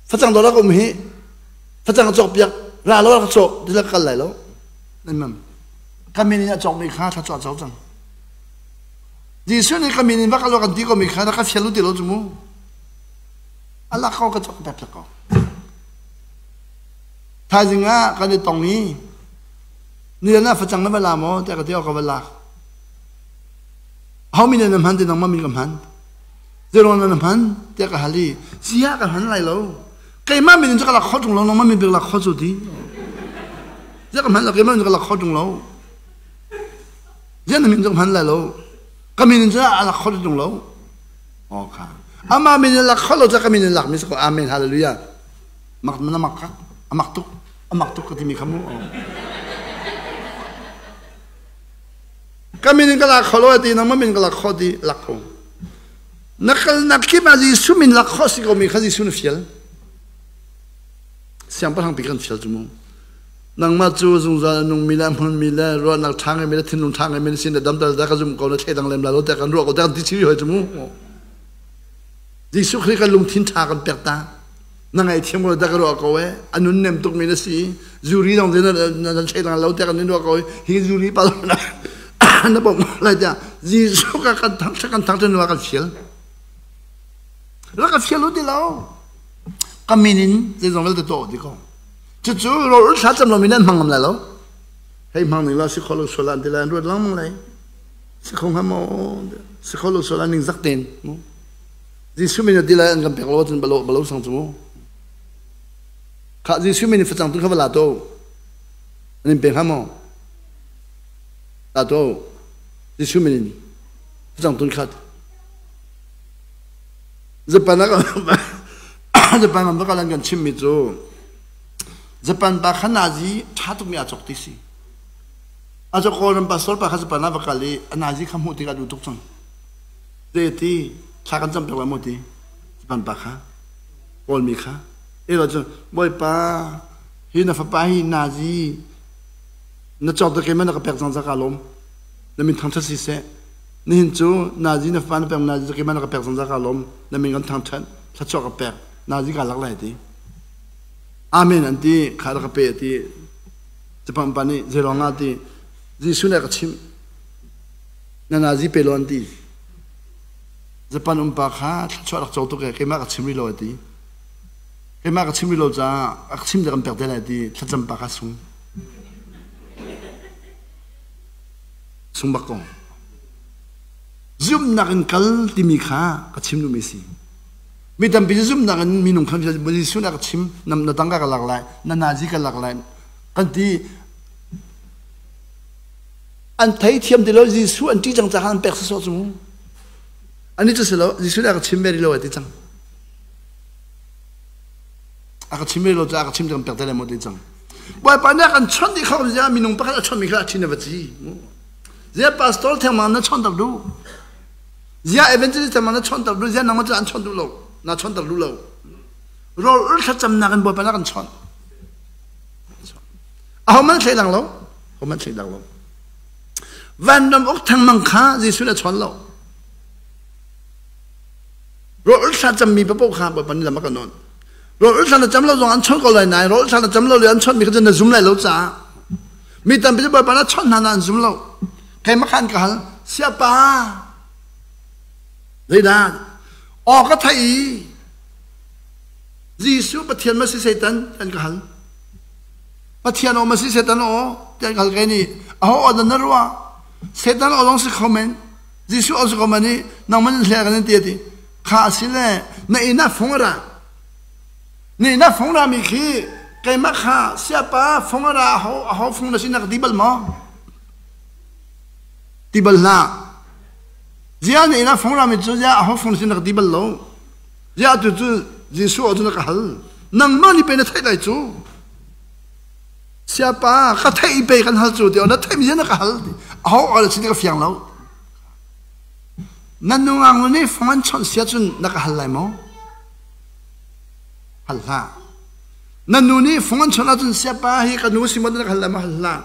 facang do rak um hi facang ka cawk piak ra lo rak cawk ti la kal lai lo. Nan mam. Ka min in a cawk mi kha thla cawk cawk cang. Jesuh nih ka min in va kal kan ti ko mi kha ka fial ti lo cu mu. Allah ko ka cawk piak ko. Thaizing ah kan i tong i ni na facang na va la maw tiah ka ti ka va lak. Ho min na hman ti nangmah min ka hman. Zeiruang na hman tiah ka hal i ziah ka hman lai lo. Keimah min in cu ka lak kho ṭung lo nangmah min bik lak kho cu ti. Ziah ka hman lo keimah min cu ka lak kho ṭung lo. Ziah na min cu ka hman lai lo. Ka min in cu a lak kho ṭung lo. Oh kha. Amah min in lak kho lo cu ka min in lak mi si ko. Amen. Hallelujah. Mak na mak kha amak tuk amak tuk ka timi kha mu. Ka min in ka lak kho lo ti nangmah min ka lak kho ti lak kho. Na kal nak kip ah Jesuh min lak kho si ko mi kha Jesuh na fial. Siangpahrang pi kan fial cu mu. Nangmah cu zungzal a nungmi le a hmunmi le ruahnak ṭha ngeimi le thinlung ṭha ngeimi na sin le damter da ka zum ko na thleidang lem la lo tiah kan ruah ko tiah kan ti chih hoi cu mu. Jesuh Khrih kan lungthin ṭha kan pek ta. Na ngaihthiam ko dah ka ruah ko e. A nun nem tukmi na si. Zuri dong te na na thleidang lo tiah kan in ruah ko hi zuri pa na na bawmh lai tiah Jesuh ka kan thang kan thang kan kan fial. Rak ka fial u ti lo. Ka min in zeizong vialte tuah ti ko. Cucu rawl thla cam lomi nan hmang ngam lai lo. Hei hmang ning la si kho lo sual an ti lai an ruat lengmang lai. Si kho hnga maw? Si kho lo sual an ning zak ten. Jesuh min ti lai an kan pek lo ahcun balo balo sang cu mu. Kha Jesuh min in facang tu kha va la to. An in pe hnga maw? La to. Jesuh min in facang tun khat. Japan ah Japan ram va an kan chimmi cu Japan pa kha nazi ṭha tukmi aa cawk ti si. A cawk Kawlram pastor pa kha Japan ah va kal i a nazi kha hmuh tikah a duh tuk cang. Zei ti thla kan cam piak lai maw ti Japan pa kha Kawlmi kha e lo cun Bawipa hi na fapa hi nazi na cawk da keimah na ka pek cang ca ka lawm na min thangṭhat si seh nihin cu nazi na fapa na pek nazi keimah na ka pek cang ca ka lawm na min kan thangṭhat thluachuah ka pek nazi ka lak lai ti amen an ti kha ka pe ti Japan pa nih zeiruang ah ti Jesuh nih a ka chimh na nazi pe law an ti. Japan um pa kha thluachuah rak co tuk e keimah ka chim rih lo a ti. Keimah ka chim rih lo caah a ka chim le kan pek te lai ti thlacam pa kha sung. Sung bak ko. Zumhnak in kal timi kha ka chim duhmi si. Mi tampi cu zumhnak in minung khan Jesuh nih a ka chim na tangka ka lak lai na nazi ka lak lai kan ti An theithiam ti lo Jesuh an ṭih cang caah an pek sawsawh cu mu. Ani cu si lo Jesuh nih a ka chim ve rih lo ai ti cang. A ka chim ve lo caah a ka chim cang pek te lai maw ti cang. Bawipa nih a kan chawnh dih kho zia minung pakhat a chawnh mi kha a ṭhin a va ci. Zia pastor thengmang na chawnh ter duh. Zia evangelist thengmang na chawnh ter duh. Zia nangmah cu an chawnh duh lo. Na chawnh ter duh lo. Rawl ul thlacamnak in Bawipa nih a kan chawnh. Aho man thlei lang lo. Hohmanh thleidak lo. Vanram uk thangmang kha Jesuh nih a chawn lo. Rawl thla cammi papoh kha Bawipa nih lam a kan nawn. Rawl thla na cam lo zong an chawnh ko lai nain rawl thla na cam lo le an chawnhmi kha na zum lai lo caah mi tampi cu Bawipa na chawnh hna na an zum lo. Keimah kha an ka hal, siapa zeidah aw ka theih i Jesuh Pathian ma si Satan an ka hal. Pathian aw ma si Satan aw tiah kan hal kai nih aho aw dah na ruah Satan aw zong si kho men Jesuh aw si kho men i nangmah nan hle kan ti ti kha a si le na inn ah fung a ra na inn ah fung ra mi khi keimah kha siapa fung a ra aho aho fung na si na ka ti bal maw ti bal hlah zia na inn ah fung ra mi cu zia aho fung na si na ka ti bal lo Ziah tu cu Jesuh ah cun a ka hal. Nangmah nih pei na theih lai cu. Siapa ka theih pei kan hal cu ti na theih mi na ka hal ti. Aho awal si ti ka fiang lo. Nan nungang nih fong an chawnh sia cun na ka hal lai maw? Hal hlah. Nan nu nih fong an chawnh ahcun siapa hi ka nu si maw na ka hal lai maw? Hal hlah.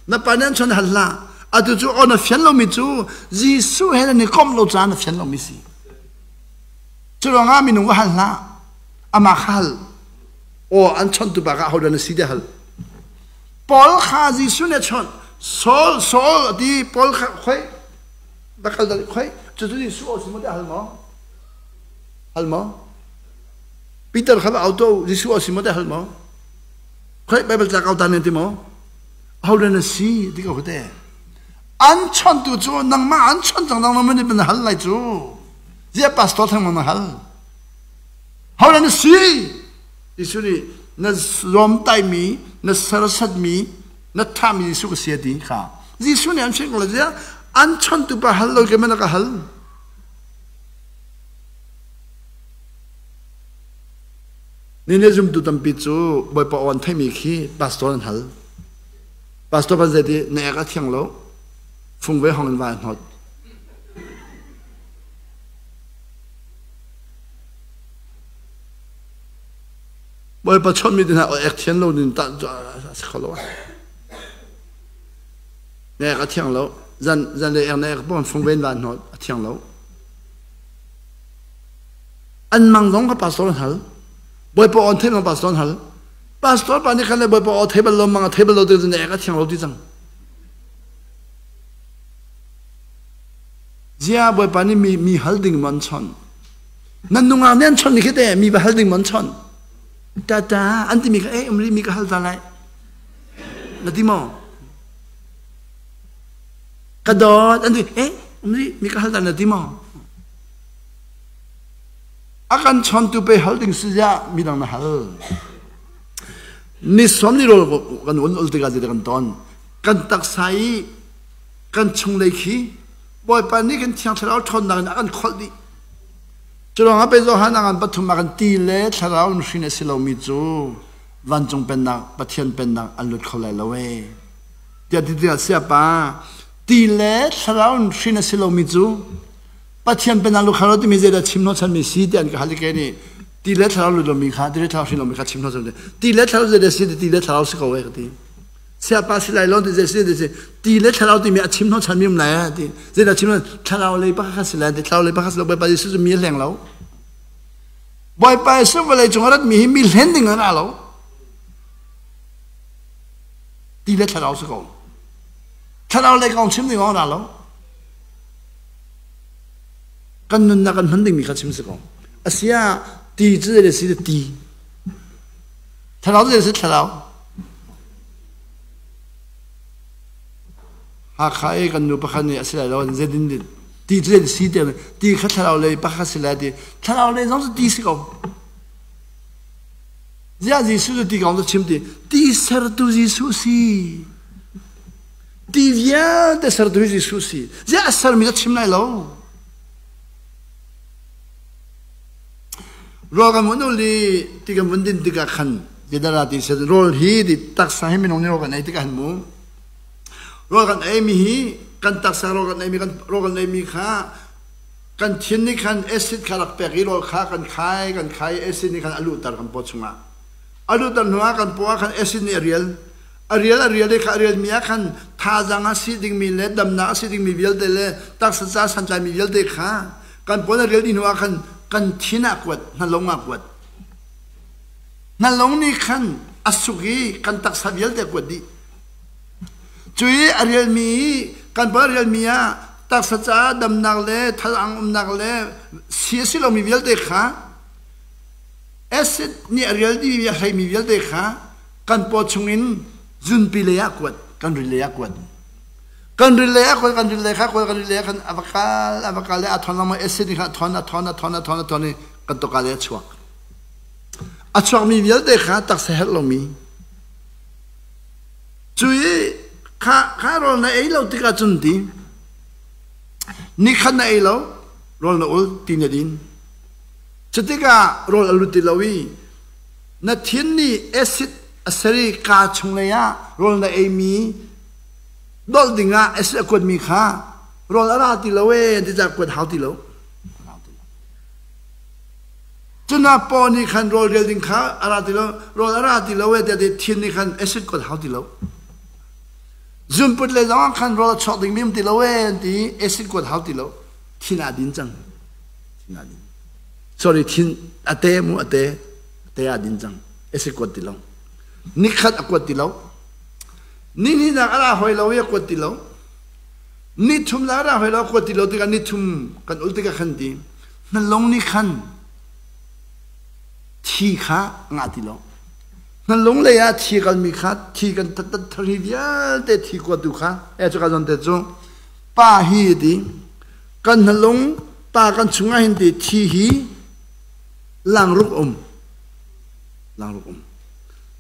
Na pa nih an chon hal hlah. Atu cu aw na fian lomi cu Jesuh he nan i komh lo caah na fian lomi si. Cu ruangah minung va hal hlah. Amah kha hal. Aw an chontu pa kha ahodah na si ti hal. Paul kha Jesuh nih a chawnh. Saul, Saul a ti. Paul kha khoi va kal dal khoi cucu Jesuh aw si maw ti hal maw? Hal maw? Peter kha va au to Jesuh aw si maw ti hal maw? Khoi Bible ca kau ta men ti maw? Ahodah na si ti ko te. An chontu cu nangmah an chon cang dang na man hal lai cu. Zia pastor thang na hal. Hodah na si? Jesuh nih na zuamtaimi, na sersatmi, na thahmi Jesuh ka si a ti kha. Jesuh nih an chimh ko lai an chontu pa hal lo ke man ka hal. Ni ne zumtu tampi cu Bawipa aw an theimi khi pastor an hal. Pastor ban zei ti na ek a thiang lo fung ve hong in va hnot. Bawipa chawnhmi te hna ek thian lo nin tah a si kho lo. Na ek a thiang lo. Zan zan le ek na ek pon fung ven van hnawt a thiang lo. An mang zong ka pastor an hal. Bawipa on thei mang pastor an hal. Pastor pa nih khan le Bawipa aw thei bal lo mang a thei bal lo te na ek a thiang lo ti cang. Zia Bawipa nih mi mi hal ding man chon. Nan nungak nih an chawnh ni khi te mi va hal ding maw an chawnh? Tata an timi kha eh umri mi ka hal ta lai. Na ti maw? Ka dawt an ti eh umri mi ka hal ta na ti maw? A kan chawntu pe hal ding si ziah midang na hal. Ni som ni rol kan un ul tikah kan ton. Kan taksa i kan chunglei khi Bawipa nih kan thiang thlarau ṭhawnnak in a kan kholh dih. Curuangah pei Johan a ngan pathum ah kan ti le thlarau in hrin a si lomi cu vancung pennak Pathian pennak an lut kho lai lo ee. Tiah ti tikah siapa ti le thlarau in hrin a si lomi cu Pathian pennak lut kho lo timi zeidah chim hnawhchanmi si tiah an ka hal i kei nih ti le thlarau lut lomi kha ti le thlarau hrin lomi kha chim hnawhchan ti le thlarau zeidah si ti le thlarau si ko ee ka ti. Siapa si lai lo ti zei si ti si ti le thlarau timi a chim hnawhchan mi um lai ti zeidah chim thlarau lei pakhat si lai ti thlarau lei pakhat si lo Bawipa Jesuh cu mi a hleng lo Bawipa Jesuh vawlei cung a rat mi hi mi hlen ding an ra lo ti le thlarau si ko thlarau lei kong chim ding an ra lo kan nunnak kan hman ding mi kha chim si ko asia ti cu zei si ti thlarau zei si thlarau Hakha i kan nu pakhat nih a si lai lo zetin ti cu si te ti kha thlarau lei pakhat si lai ti thlarau lei zong cu ti si ko ziah Jesuh cu ti kong cu chim ti ti sertu Jesuh si ti vialte sertu hi Jesuh si ziah a sermi cu chim lai lo Rawl kan vun ul i ti kan vun din tikah khan Gedara ti si rawl hi ti taksa hi minung nih rawl kan ei tikah han mu. Rawl kan ei mi hi kan taksa rawl kan ei mi kan rawl kan ei mi kha kan thin nih khan acid kha rak pek i rawl kha kan khai kan khai acid nih khan a luhter kan paw chungah. A luhter hnu ah kan paw ah khan acid nih a rial. A rial a rial i kha a rial mi ah khan thazaang a si dingmi le damnak a si dingmi vialte le taksa ca santlai mi vialte kha kan pawl a rel dih hnu ah khan kan thin ah kuat hnalong ah kuat hnalong nih khan a suk i kan taksa vialte a kuat dih cu i a relmi kan pawl a relmi ah taksa caah damnak le thazaang umnak le si a si lomi vialte kha acid nih a rel dihmi a hleimi vialte kha kan paw chungin zunpi lei ah kuat kan ril lei ah kuat Kan ril lei ah kan ril lei kha kan ril lei khan a va kal a va kal i a thon lengmang acid kha a thon a thon a thon a thon a thon i kan tawka lei a chuak. A chuakmi vialte kha taksa herh lomi. Cu i kha kha rawl na ei lo tikah cun ti nikhat na ei lo rawl na ul ti na din. Cutikah rawl a lut ti lo i na thin nih acid a ser i kaa chung lei ah rawl na eimi dolh dingah acid a kuatmi kha rawl a ra ti lo ee an ti caah kuat hau ti lo. Cuna paw nih khan rawl rial ding kha a ra ti lo, rawl a ra ti lo ee tiah thin nih khan acid kuat hau ti lo. Zunput le zong ah khan rawl a chuak ding um ti lo ee an ti acid kuat hau ti lo. Thin aa din cang. Thin aa din. Sorry, thin a te mu a te. A te aa din cang. Acid kuat ti lo. Nikhat a kuat ti lo. Ni hnihnak a ra hoi lo i a kuat ti lo. Ni thum la ra hoi lo kuat ti lo tikah ni thum kan ul tikah khan ti. Na lung nih khan thi kha ngah ti lo. Na lung lei ah thi kalmi kha thi kan tat thari vialte thi kuatu kha e cu ka zon te cu pa hi ti kan na lung pa kan chungah hin ti thi hi langruk um langruk um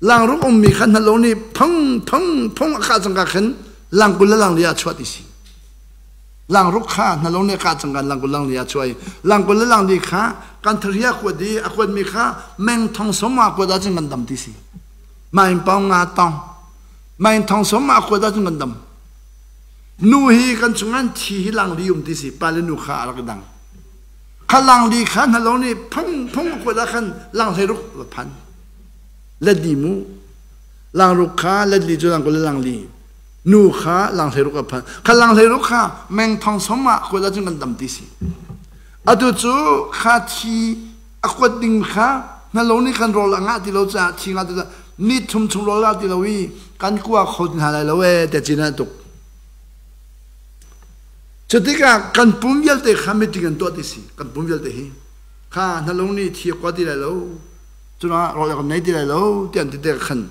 langruk ummi kha na lung nih phung phung phung a khah cangka khin langkul le langli ah chuah ti si. Langruk kha na lo nih ka cang kan langkul langli a chuai. Langkul le langli kha kan thari a kuat i a kuatmi kha meng thong som a kuat ahcun kan dam ti si. Main pawng nga tong. Main thong som a kuat ahcun kan dam. Nu hi kan chungan thi hi langli um ti si. Pa le nu kha a rak dang. Kha langli kha na lo nih phung phung a kuat ah khan lang hlei ruk va phan. Let di mu. Langruk kha let li cu langkul le langli. Nu kha langhleiruk a phan. Kha langhleiruk kha meng thong som ah kuat ahcun kan dam ti si. Atu cu kha thi a kuat ding kha na lo nih kan rawl a ngah ti lo caah thi ngah ti lo ni thum chung rawl ngah ti lo i kan kua kho hna lai lo ee te cin ah tuk. Cutikah kan pum vialte kha meeting an tuah ti si. Kan pum vialte hi kha na lung nih thi a kua ti lai lo. Cuna rawl kan nei ti lai lo ti an ti te khan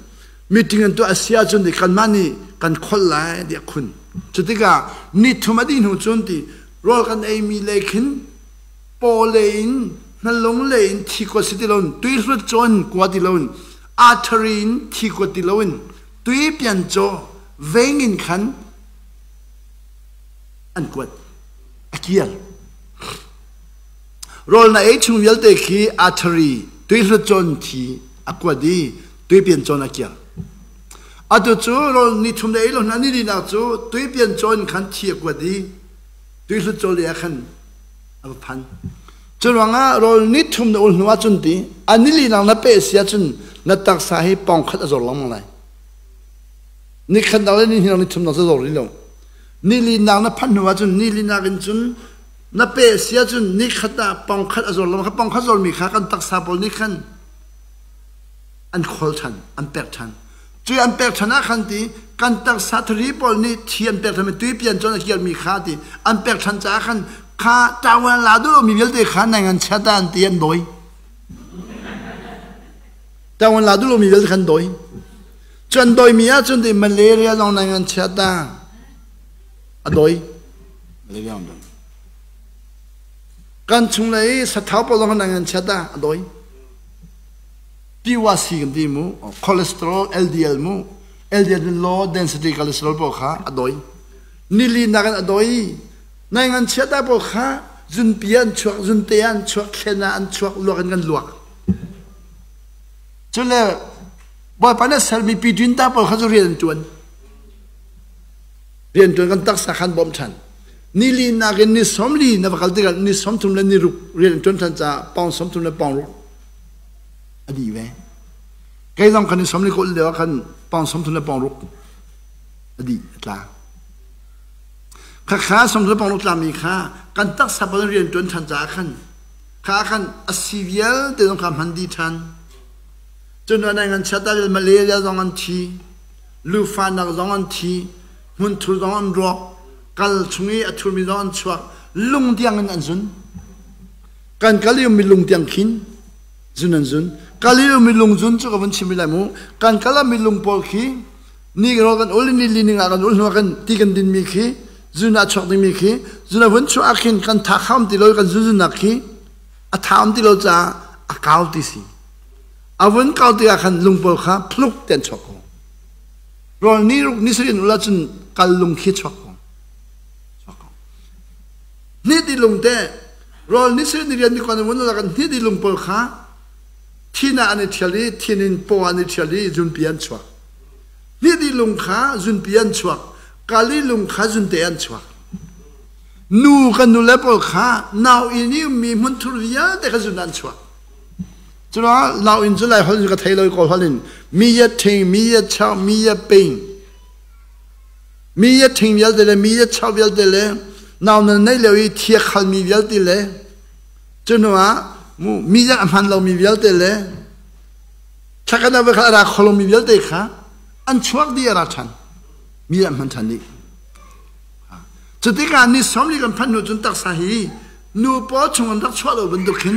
meeting an tuah a si ahcun ti kanmah nih kan kholh lai ti a khun. Cu tikah ni thum a dih hnu cun ti rawl kan eimi lei khin paw lei in hnalung lei in thi kuat si ti loin tuihlut cawn kua ti loin artery in thi kuat ti loin tui pian caw veng in khan an kuat a kial. Rawl na ei chung vialte khi artery tuihlut cawn thi a kuat i tuipian cawn a kial. Atu cu rawl ni thum le ei lo hna ni linak cu tuipian cawn khan thi a kuat i tuihlut cawl ah khan a va phan. Cu ruangah rawl ni thum na ul hnu ahcun ti a ni linak na peh si ahcun na taksa hi pawng khat a zor lengmang lai. Ni khat nak le ni hnih ni thum nak cu zor rih lo. Ni linak na phanh hnu ahcun ni linak in cun Na peh si ahcun nikhat ah pongkhat a zor lo kha pongkhat zormi kha kan taksa pawl nih khan an khawl ṭhan, an pek ṭhan. Cui an pek ṭhan ah khan ti kan taksa thari pawl nih thi an pek ṭhan mi tuipian cun a kirmi kha ti an pek ṭhan caah khan kha ṭawan la duh lomi vialte kha nang an chiat ah an ti an dawi. Ṭawan la duh lomi vialte khan dawi. Cu an dawimi ahcun ti malaria zong nang an chiat ah a dawi. Malaria an dawi. Kan chunglei sathau pawl zong nan chiat ah a dawi. Tiwa si kan ti mu, cholesterol LDL mu, LDL low density cholesterol pawl kha a dawi. Nili nak in a dawi. Nai ngan chiat ah pawl kha zunpi an chuak, zunte an chuak, thlen ah an chuak, luak in kan luak. Cule Bawipa nih sermi piṭin ta pawl kha cu rian an ṭuan. Rianṭuan kan taksa khan bawmh ṭhan. Ni li nakin ni 40 na va kal tikah ni 30 le ni ruk rian an ṭuan ṭhan caah pawng 30 le pawng ruk a dih ve. Kei zong khan ni 40 ka ulh lio ah khan pawng 30 le pawng ruk a dih a tla. Khakha 30 le pawng ruk tlami kha kan taksa pawl rian ṭuan ṭhan caah khan kha khan a si vialte zong kha hman dih ṭhan. Cun ngan chiat ah malaria zong an thi. Lufanak zong an thi, hmunthur zong an rawk, kal chung i a thurmi zong an chuak, lung tiang in an zun. Kan kal i ummi lung tiang khin zun an zun. Kal i ummi lung zun cu ka vun chim lai mu. Kan kal ah mi lung pawl khi ni ro kan ul ni li ning ah kan ul hnu ah kan ti kan din mi khi zun ah chuak dingmi khi zun a vun chuah ah khin kan tha kham ti lo kan zun zunnak khi a tha um ti lo caah a kau ti si. A vun kau tikah khan lungpawl kha phluk te an chuak ko. Rawl ni ruk ni sarih ula cun kal lung khi chuak ko. Chuak ko. Hni di lung te rawl ni sarih ni rian ni kwan vun ula kan hni di lungpawl kha thin ah an i ṭhial i thin in paw an i ṭhial i zunpi an chuak. Hni di lung kha zunpi an chuak. Kali lung kha zunte an chuak. Nu kan nu le pawl kha nau inn i ummi hmunthur vialte kha zun an chuak. Curuangah lau in cu Lai holh in ka thei lo i Kawl holh in mi ya ṭhing, mi ya chau, mi ya ping. Mi a ṭhing vialte le mi a chau vialte le nau nan neih lio i thi a khalmi vialte le cu hnuah mi a hman lomi vialte le thlakhat ah voikhat a ra kho lomi vialte kha an chuak dih a ra ṭhan. Mi an hman ṭhan dih. Cu tikah ni 40 kan phanh hnu cun taksa hi nu paw chung an rak chuah lo bantuk khin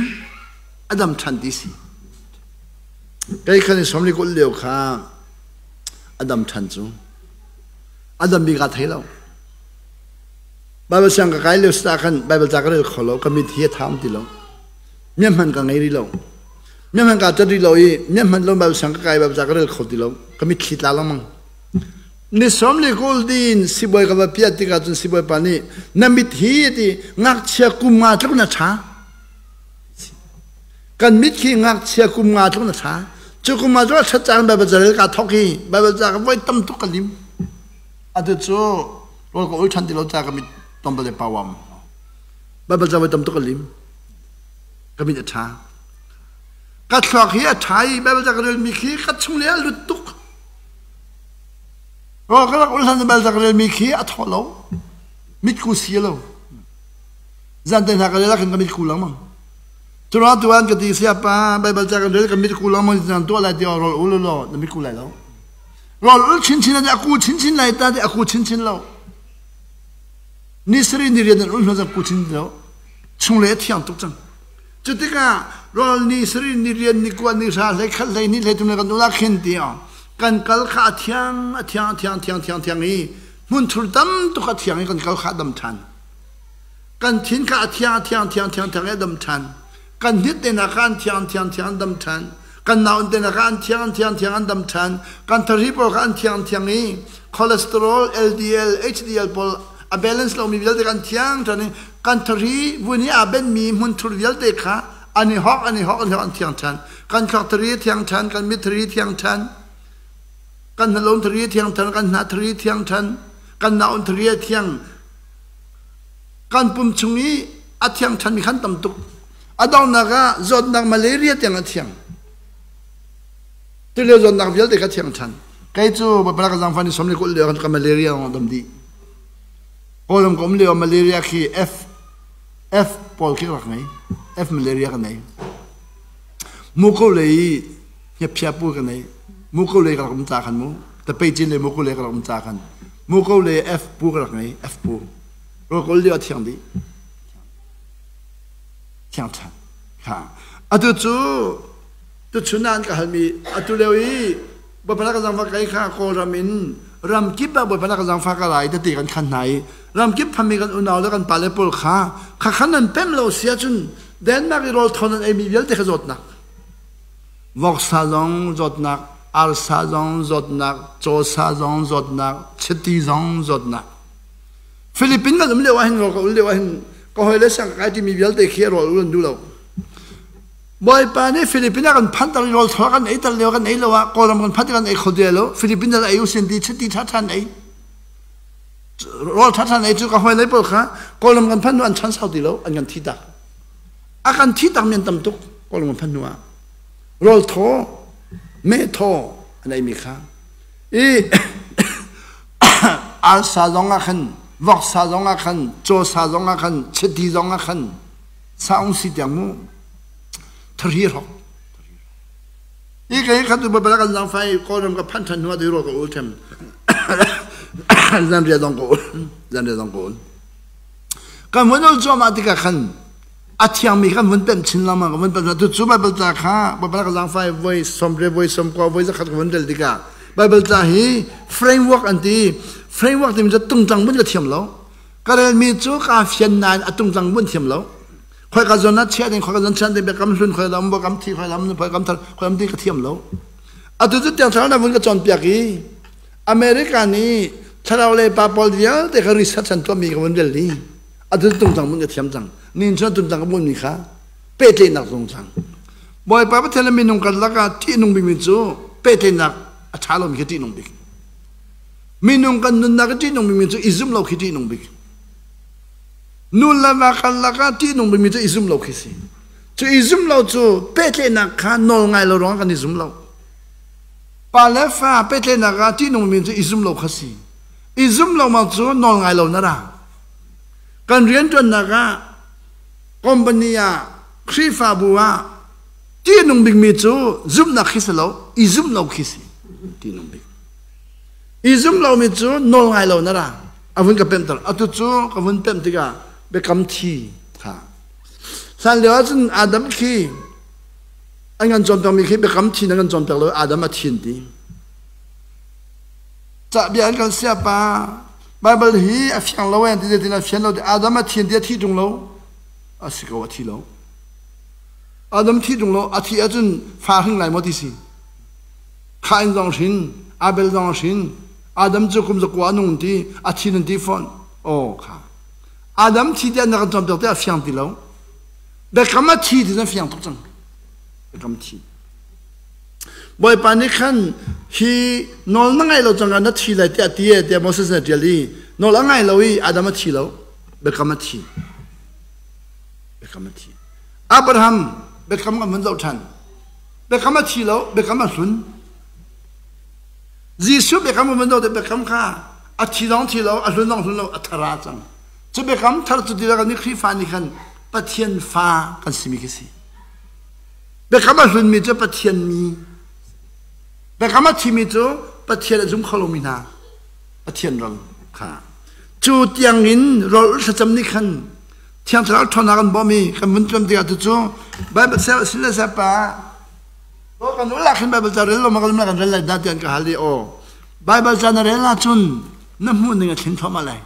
a dam ṭhan ti si. Kei khan ni 40 kul lio kha a dam ṭhan cu. A dam bik aa thei lo. Bible siang ka kai lio sita khan Bible ca ka rel kho lo, ka mit hi a tham ti lo. Mi hman ka ngei rih lo. Mi hman ka cat rih lo i mi hman lo Bible siang ka kai Bible ca ka rel kho ti lo. Ka mit thli tla lengmang. Ni 40 din sibawi ka va piah tikah cun sibawi pa nih na mit hi ti ngakchia kum nga tluk na ṭha. Kan mit khi ngakchia kum nga tluk na ṭha. Cu kum nga tluk a ṭhat caan Baibal ca rel kaa thawk i Baibal ca ka voi tam tuk ka lim. Atu cu rawl ka ul ṭhan ti lo ca ka mit tlawmpal le pawam. Baibal ca voi tam tuk ka lim. Ka mit a ṭha. Ka thluak hi a ṭha i Baibal ca ka relmi khi ka chung le a lut tuk. Rawl ka rak ul hlan Baibal ca ka relmi khi a thaw lo. Mitku si lo. Zan te hna ka rel ah khan ka mitku lengmang. Curuang tuan ka ti siapa Baibal ca kan rel kan mitku lengmang zan tuah lai tiah rawl ul law na mitku lai lo. Rawl ul chinchin a ku chinchin lai ta ti a ku chinchin lo. Ni sari ni rian an ul hnu zan ku chin lo. Chung le a thiang tuk cang. Cu tikah rawl ni sari ni rian ni kua ni hra hlei khat hlei ni hlei tum le kan ula khin ti kan kal kha a thiang a thiang a thiang thiang thiang thiang i hmunthur tam tuk a thiang i kan kal kha a dam ṭhan. Kan thin kha a thiang thiang thiang thiang thiang i a dam ṭhan. Kan hnit te hna kha an thiang thiang thiang an dam ṭhan. Kan naun te hna kha an thiang thiang thiang an dam ṭhan. Kan thari pawl kha an thiang thiang i cholesterol, LDL, HDL pawl a balance lomi vialte kan thiang ṭhan i kan thari vun i aa benmi hmunthur vialte kha an i hawk an i hawk an i hawk an thiang ṭhan. Kan thluak thari a thiang ṭhan, kan mit thari a thiang ṭhan, kan hnalom thari a thiang ṭhan, kan hnah thari a thiang ṭhan, kan naun thari a thiang. Kan pum chung i a thiang ṭhanmi khan tam tuk. A donghnak ah zawtnak malaria tiang a thiang. Tulio zawtnak vialte kha thiang ṭhan. Kei cu Baibal ka zaangfah ni 40 lio ka malaria a dam dih. Kawlram ka um lio malaria khi F F pawl khi rak ngei. F malaria ka nei. Muko lei hngepphia pu ka nei. Muko lei ka rak um ca khan mu. Tapei cin le muko lei ka rak um ca khan. Muko lei F pu ka rak ngei. F pu. Rawl lio a thiang dih. Thiang ṭhan. Kha. Atu cu tuchun ah an ka halmi atu lio i Bawipa ka zaangfah kai kha Kawlram in ramkip ah Bawipa ka zaangfah ka lai tete kan khan hna i ramkip phami kan unau le kan pale pawl kha kha khan nan pem lo si ahcun Denmark i rawl thawn an eimi vialte kha zawtnak voksa zong zawtnak arsa zong zawtnak cawsa zong zawtnak chiti zong zawtnak Philippine kan um lio ahhin rawl ka ul lio ahhin ka hawile siang ka kai timi vialte khi rawl ul an duh lo. Bawipa nih Philippine ah kan phanh tar i rawl thaw kan ei tar lio kan ei lo ah Kawlram kan phanh kan ei kho ti lo. Philippine ah ei usin ti chiti tha than ei. Rawl tha than ei cu ka hawile pawl kha Kawlram kan phanh hnu an chan sau ti lo an kan thi tak. A kan thi tak mi an tam tuk Kawlram kan phanh hnu ah. Rawl thaw me thaw an ei mi kha. I Arsa zong ah khan, voksa zong ah khan, cawsa zong ah khan, chiti zong ah khan, saung si tiang mu thari hrok. Hi kai khat tu babala kan zang fai Kawlram ka phan than hnu ah ro ka ul them. Zan ria zong ka ul. Zan ria zong ka ul. Kan vun ul cuahmah tikah khan a thiangmi kan vun pemh chin lengmang kan vun pemh tu cu Baibal ca kha Baibal ka zaangfai voi som re voi som kua voi zakhat ka vun rel tikah Baibal ca hi framework an ti framework timi cu tungtlang vun ka thiam lo ka relmi cu ka fian nain a tungtlang vun thiam lo khoi ka zawn ah chia ding khoi ka zawn chian ding biakam hlun khoi lam biakam thi khoi lam khoi kam thar khoi lam ti ka thiam lo atu cu tiang thlarau na vun ka cawnpiak i America nih thlarau le pa pawl vialte kha research an tuahmi ka vun rel i atu tungtang mun ka thiam cang nin chuan tungtang ka bunmi kha pehtlaihnak zung cang Bawipa Pathian le minung karlak ah ṭihnung bikmi cu pehtlaihnak a ṭha lomi khi ṭihnung bik minung kan nunnak i ṭihnung bikmi cu i zum lo khi ṭihnung bik nu le va karlak ah ṭihnung bikmi cu i zum lo khi si cu i zum lo cu pehtlaihnak kha nawl ngai lo ruangah kan i zum lo pa le fa pehtlaihnak ah ṭihnung bikmi cu i zum lo kha si. I zum lo ma cu nawl ngai lo na ra. Kan rianṭuannak ah, company ah, Khrihfabu ah ti a nung bikmi cu zumhnak khi si lo, i zumh lo khi si. Ti nung bik. I zum lomi cu nawl ngai lo na ra. A vun ka pemhter. Atu cu ka vun pemh tikah biakam thi kha. Hlan lio ahcun Adam khi an kan cawnpiakmi khi biakam thi na kan cawnpiak lo Adam a thin ti. Cahbia an kan siapa Bible hi a fiang lo en ti tin a fian lo ti Adam a thin ti a thi tung lo. A si ko a thi lo. Adam thi tung lo a thi ahcun fa hring lai maw ti si. Kain zong hrin, Abel zong hrin, Adam cu kum zakua a nung ti, a thi nan ti fawn. Aw kha. Adam thi ti an kan cawnpiak ti a fiang ti lo. Biakam a thi ti na fiang tuk cang. Biakam thi. Bawipa nih khan hi nawl na ngai lo cang na thi lai tiah ti e tiah Moses nih a ṭial i nawl a ngai lo i Adam a thi lo. Biakam a thi. Biakam a thi. Abraham biakam kan vun zoh ṭhan. Biakam a thi lo, biakam a hlun. Jesuh biakam a vun biakam kha a thi zong thi lo, a hlun zong hlun lo, a thar ah cang. Cu biakam thar cu ti kan Khrihfa nih khan Pathian fa kan simi khi si. Biakam a hlunmi cu Pathian mi. Biakam a thimi cu Pathian a zum kho lomi hna. Pathian ral kha. Cu tiangin rawl thlacam nih khan Thiang Thlarau ṭhawnnak an bawm i kan vun tuan tikah cucu Bible sin le sep ah kan ulak hin Bible ca rel lo ma kan kan rel lai dah tiah an ka hal i aw Bible ca na rel ahcun na hmuh ning a thlen thluahmah lai.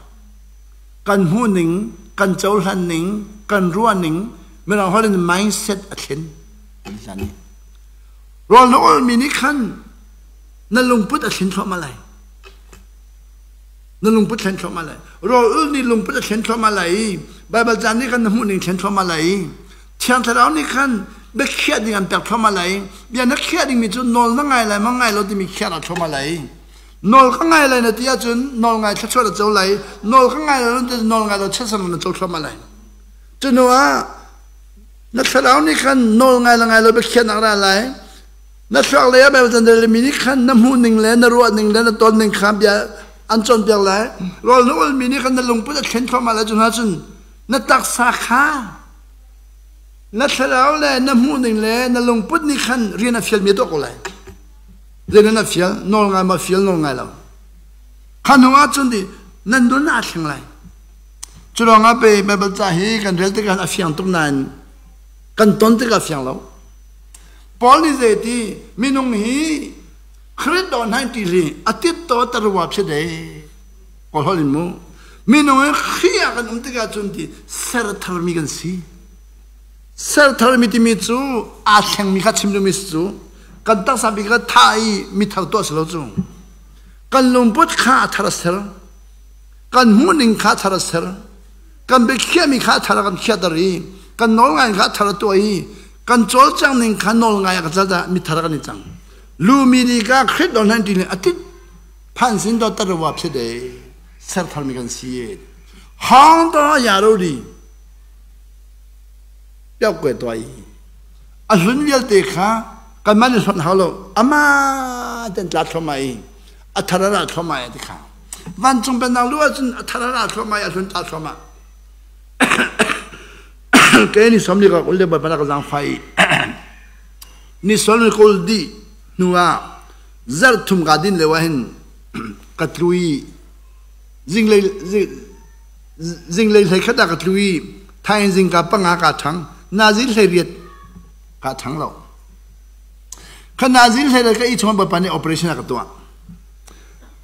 Kan hmuh ning, kan cohlan ning, kan ruah ning, mirang holh in mindset a thlen. Rawl na ulmi nih khan na lungput a thlen thluahmah lai. Na lungput thlen thluahmah lai. Rawl ul nih lungput a thlen thluahmah lai i Baibal caan nih khan na hmuh ning thlen thluahmah lai i Thiang Thlarau nih khan biakhiah ding an pek thluahmah lai i bia na khiah dingmi cu nawl na ngai lai ma ngai lo timi khiah ra thluahmah lai i nawl ka ngai lai na ti ahcun nawl ngai thluachuah na co lai nawl ka ngai lo na ti nawl ngai lo chiatser na co thluahmah lai. Cu hnu ah na thlarau nih khan nawl ngai le ngai lo biakhiahnak ra lai. Na thluak lei ah Baibal can relmi nih khan na hmuh ning le na ruah ning le na ton ning kha bia an cawnpiak lai. Rawl na ulmi nih khan na lungput a thlen thluahmah lai cu hna cun na taksa kha na thlarau le na hmuh ning le na lungput nih khan rian a fialmi a tuah ko lai. Rian a fial, nawl ngai ma fial, nawl ngai lo. Kha hnu ah cun di nan nun aa thleng lai. Cu ruangah pe Baibal ca hi kan rel tikah a fiang tuk nain kan ton tikah a fiang lo. Paul nih zeiti minung hi Khrih do hnain ti hi a tit to tarwa phi de Paul holh in mu minung hi Khrih ah kan um tikah cun ti ser tharmi kan si ser tharmi timi cu aa thlengmi kha chim duhmi si cu kan taksa bik kha tha i mi thar tuah si lo cu kan lungput kha a thar a ser kan hmuhning kha a thar a ser kan biakhiahmi kha a thar a kan khiahter i kan nawl ngai kha a thar a tuah i kan cawlcang ning kha nawl ngai a ka cal dah mithar kan i cang lumi ni ka khrit do hnan ti atit phan sin do tarwa phe de ser thar mi kan si hong to ya ro di piau kwe toy a hlun vialte kha kan man hlon hau lo ama ten tla thloma i a tharara thloma i ti kha vancung pennak lu ahcun a tharara thloma i a hlun ta thloma Ke ni som ni ka kul le bawipa ka zaangfah i ni sol ni kul dih hnu ah zarh thum ka din lio ah hin ka tlu i zinglei zinglei hlei khat ah ka tlu i thaizing ka panga ka ṭhang nazi hlei riat ka ṭhang lo kha nazi hlei riat ka i chung bawipa nih operation a ka tuah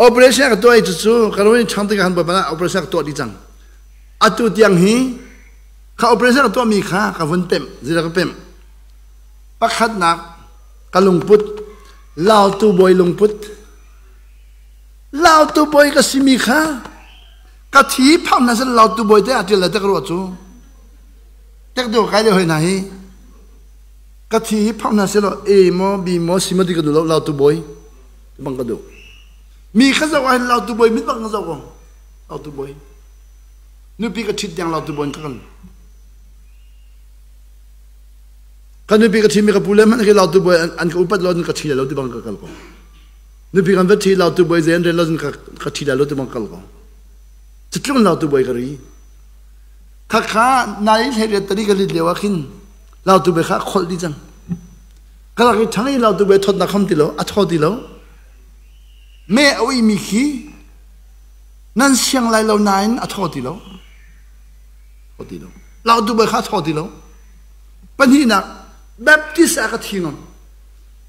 operation a ka tuah i cucu ka ruin ṭhang tikah khan bawipa nih operation a ka tuah dih cang Atu tiang hi kha operation ka tuahmi kha ka vun pemh, zeidah ka pemh? Pakhatnak ka lungput, Lautu bawi lungput. Lautu bawi ka simi kha ka thi phang hna seh Lautu bawi te ah ṭial lai te ka ruah cu. Tek deuh kai lio hoi hna hi. Ka thi hi phang hna seh law A maw B maw C maw ti ka duh lo Lautu bawi bang ka duh. Mi kha zoh ah hin Lautu bawi mit bang ka zoh ko. Lautu bawi. Nupi ka ṭhit tiang Lautu bawi ka kan. Ka nupi ka ṭhimi ka pu le hmanh khi Lautu bawi an ka upat lo an ka ṭhi lo ti bang ka kal ko. Nupi kan va ṭhi lautu bawi zei an rel lo cun ka ṭhi lai lo ti bang kal ko. Cutlung lautu bawi ka ri. Khakha nai hlei riat tari ka lit lio ah khin lautu bawi kha a kholh dih cang. Ka lak i ṭhang i lautu bawi thawtnak kham ti lo, a thaw ti lo. Me a uimi khi nan siang lai lo nain a thaw ti lo. Thaw ti lo. Lautu bawi kha a thaw ti lo. Pahnihnak, Baptist ah ka thi ngam.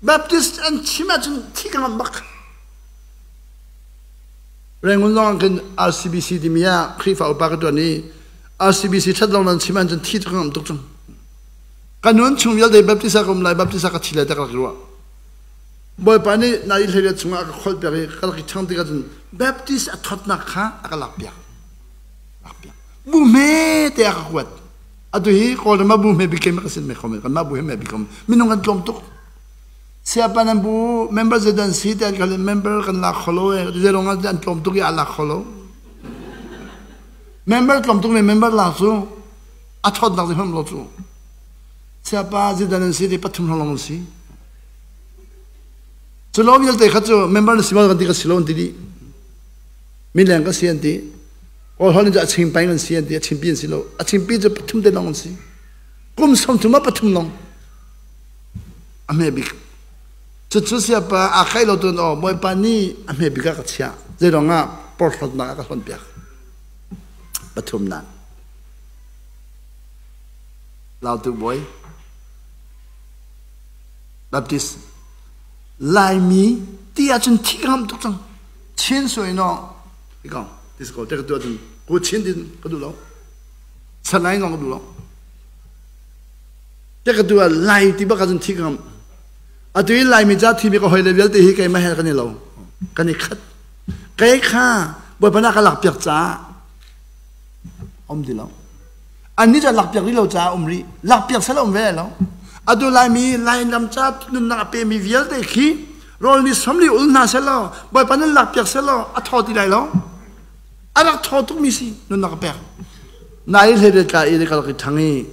Baptist an chim ahcun thi ka ngamh bak. Rangoon zong ah khin RCBC timi ah Khrihfa upa ka ṭuan i RCBC ṭhat lawng nan chim ahcun thi cu ka ngamh tuk cang. Ka nun chung vialte Baptist ah ka um lai, Baptist ah ka thi lai ti ka rak ruah. Bawipa nih nai hleiriat chungah a ka kholh piak i ka rak i ṭhang tikah cun Baptist a ṭhatnak kha a ka lak piak. Lak piak. Bu hme te a ka kuat. Atu hi Kawlram ah bu hme bik ka sin me khom kanmah bu he me bik minung kan tlawm tuk. Siapa nan bu member zedan si te kan member kan lak kholo e zerong an tlawm tuk i a lak kholo. Member tlawm tuk me member lak cu a thawt nak hom lo cu. Siapa zedan an si te pathum long si. Cu lo vialte kha cu member na si ma kan ti ka si lo an ti dih. Mileng ka si an ti. Kawl holh in cu a chim peng an si an ti, a chimpi an si lo. A chimpi cu pathum te lawng an si. Kum 30 ah pathum lawng. A hme bik. Cucu siapa aa kai lo tun aw Bawipa nih a hme bik ah ka chiah. Zeiruang ah porhlawtnak a ka hlonh piak. Pathumnak. Lautu bawi. Baptist. Laimi ti ahcun thi ka ngamh tuk cang. Chin sui no. Ikong. Tis ko te ka tuah cun ku chin din ka duh lo. Sanai ngong ka duh lo. Te ka tuah lai ti bak ahcun thi ka ngam. Atu i Laimi ca thimi ka hoi le vialte hi keimah he kan i lo. Kan i khat. Kei kha Bawipa na ka lak piak caah um ti lo. Annih cu lak piak rih lo caah um rih. Lak piak sal um ve lo. Atu Laimi Lainam ca nunnak a pemi vialte khi rawl ni samli ul hna selaw Bawipa nan lak piak selaw a thaw ti lai lo. A rak thaw tukmi si nunnak a pek. Nai hle le tla i ka rak i ṭhang i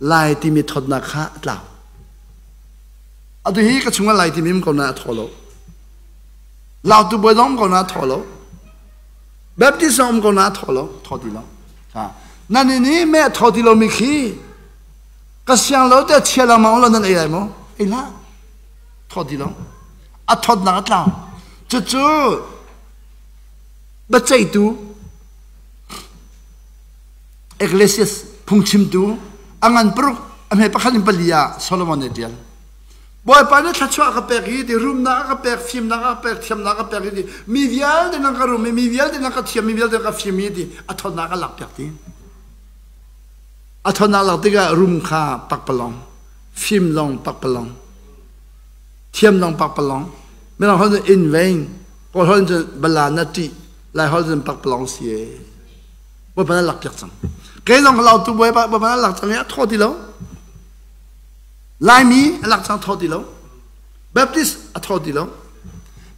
Lai timi thawtnak kha a tlau. Atu hi ka chungah Lai timi um ko na a thaw lo. Lautu bawi zong um ko na a thaw lo. Baptist zong um ko na a thaw lo, thaw ti lo. Nan nih me a thaw ti lomi khi ka siang lo te chia lengmang lo nan ei lai maw? Ei hlah. Thaw ti lo. A thawtnak a tlau. Cucu biaceihtu Ecclesiastes phungchimtu a ngan paruk a hme pakhat in pali ah Solomon nih a ṭial. Bawipa nih thluachuah ka pek i ti rumnak a ka pek, fimnak a ka pek, thiamnak a ka pek i ti mi vialte nan ka rum i mi vialte nan ka thiam, mi vialte ka fim i ti a ṭhawnnak a lak piak ti. A ṭhawnnak lak tikah rum kha pakpalawng, fim zong pakpalawng, thiam zong pakpalawng. Mirang holh cun in vain, Kawl holh cun bala na ṭih, Lai holh cun pakpalawng si ee. Bawipa na lak piak cang. Kei zong ka lautu Bawipa Bawipa na lak cang i a thaw ti lo. Laimi a lak cang thaw ti lo. Baptist a thaw ti lo.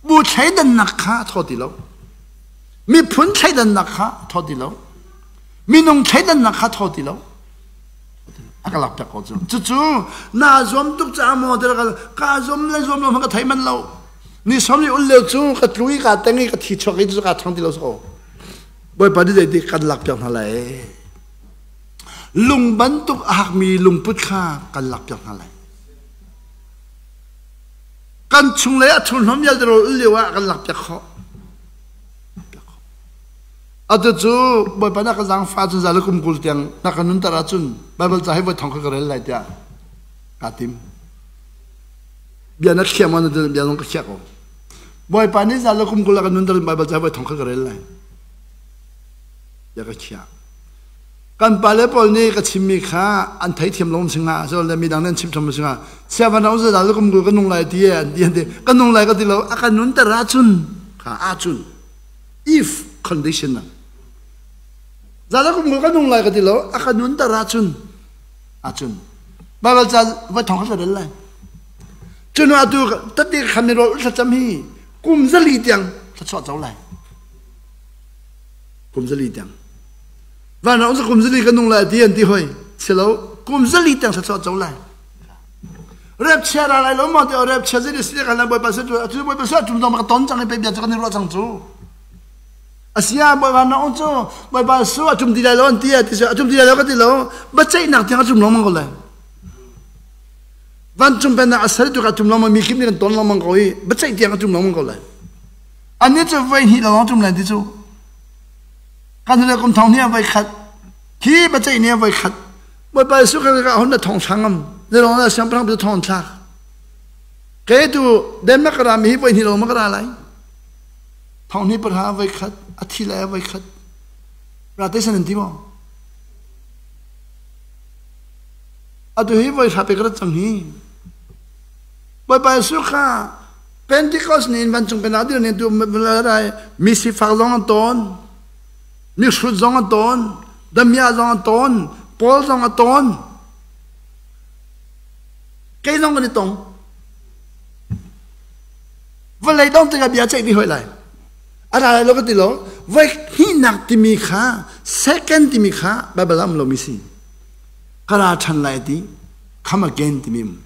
Bu thleidannak kha a thaw ti lo. Miphun thleidannak kha a thaw ti lo. Minung thleidannak kha a thaw ti lo. A ka lak piak ko cu. Cucu naa zuam tuk caah maw ti ka zuam le zuam lo hmanh ka thei manh lo. Ni som ni ul lio cu ka tlu i ka teng i ka thi chuak i cu ka thang ti lo so. Bawipa nih zeitik kan lak piak hna lai? Lung bantuk a hakmi lungput kha kan lak piak hna lai. Kan chunglei a thurhnawm vialte rawl ul lio ah kan lak piak khawh. Atu cu Bawipa na ka zaangfah cun za le kum 20 tiang na ka nunter ahcun Baibal ca hi voi thong kha ka rel lai tiah kaa tim. Bia na khiah maw na bia zong ka khiah ko. Bawipa nih za le kum 20 a ka nunter in Baibal ca hi voi thong kha ka rel lai. Bia ka khiah. Kan pale pawl nih ka chimmi kha an theithiam lo si hnga so le midang nih an chim ṭham si hnga. Siavan ram za le kum 20 ka nung lai ti an ti an ti. Ka nung lai ka ti lo a ka nunter ahcun kha ahcun if condition za le kum 20 ka nung lai ka ti lo a ka nunter ahcun ahcun Baibal ca voi thong kha rel lai. Cun atu tati khan rawl thlacam hi kum 400 tiang thluachuah co lai. Kum 400 tiang. Van ram kum 400 ka nung lai ti an ti hoi. Silo kum 400 tiang thluachuah co lai. Rep chia ra lai lo maw ti rep chia zin si kan lai Bawipa su cu Bawipa su tum zong ka ton cang i pe bia cu kan i ruah cang cu. Asia Bawipa na ong cu Bawipa su a tum ti lai lo an ti ti a tum ti lai lo ka ti lo baceihnak tiang a tum lengmang ko lai. Vancung pennak a sal tu ka tum lengmang mi kim nih kan ton lengmang ko i baceih tiang a tum lengmang ko lai. Annih cu voi hnih lawng tum lai ti cu. Kan le kum thong hnih voi khat khi baceih ni voi khat Bawipa Jesuh Khrih ka hun na thong thangam zalong na siangpahrang tu thong thlak ke tu Denmark ra mi hi voi hnih lawng ma ka ra lai thong hnih pahra voi khat a thi lai voi khat ra te san an ti maw atu hi voi hra pe ka rat cang hi Bawipa Jesuh kha Pentecost ni in vancung penah dir ni tu rai mi sifak zong an tawn mi hrut zong an tawn damia zong an tawn Paul zong a tawn kei zong kan i tong vawlei dong tikah bia ceih dih hoi lai a ra lai lo ka ti lo voi hnihnak timi kha second timi kha Bible ah um lomi si ka ra ṭhan lai ti come again timi um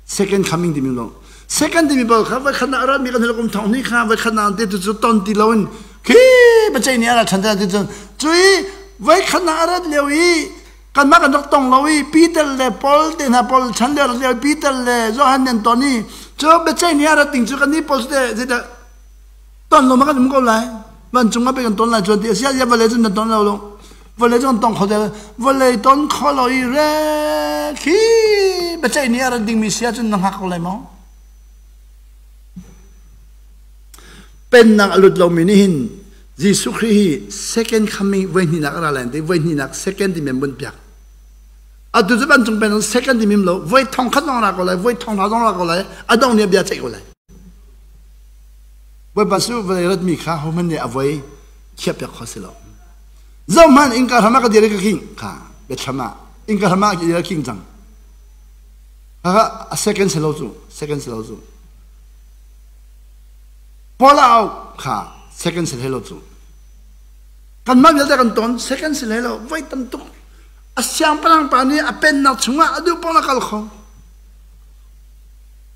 second coming timi lo second timi bal kha voi khat na rat mi kan kum thong ni kha voi khat na te tu cu ton ti lo in khi bacei ni ara than te cu cui voi khat na rat leo i kan ma kan rak tong lo i Peter le Paul te hna Paul chan leo leo Peter le Johan nen ton i cu bacei ni ara ting cu kan ni Paul te te ton lo ma kan um ko lai van cung ah pe kan ton lai chuan ti asia ya vale cun na ton lo lo vale cun tong kho te vale ton kho lo i re khi bacai ni ara ding mi sia cun na hngak ko lai maw pennak a lut lo mi nih hin Jesuh Khrih hi second coming voi hnihnak a ra lai ti voi hnihnak second ti men bun piak atu cu ban cung pen second ti mim lo voi thong khat zong ra ko lai voi thong hra zong ra ko lai a dong nih bia ceih ko lai Bawipa cu vawlei ratmi kha hohmanh nih a voi khiahpiak kho si lo. Zohhmanh innka hram ah ka dir i ka king kha biathlam ah innka hram ah ka dir i king cang. Kha a second si lo cu second si lo cu. Paul a auh kha second si hlei lo cu. Kanmah vialte kan ton second si hlei lo voi tam tuk. A siangpahrang pa nih a pennak chungah a duh paoh a kal kho.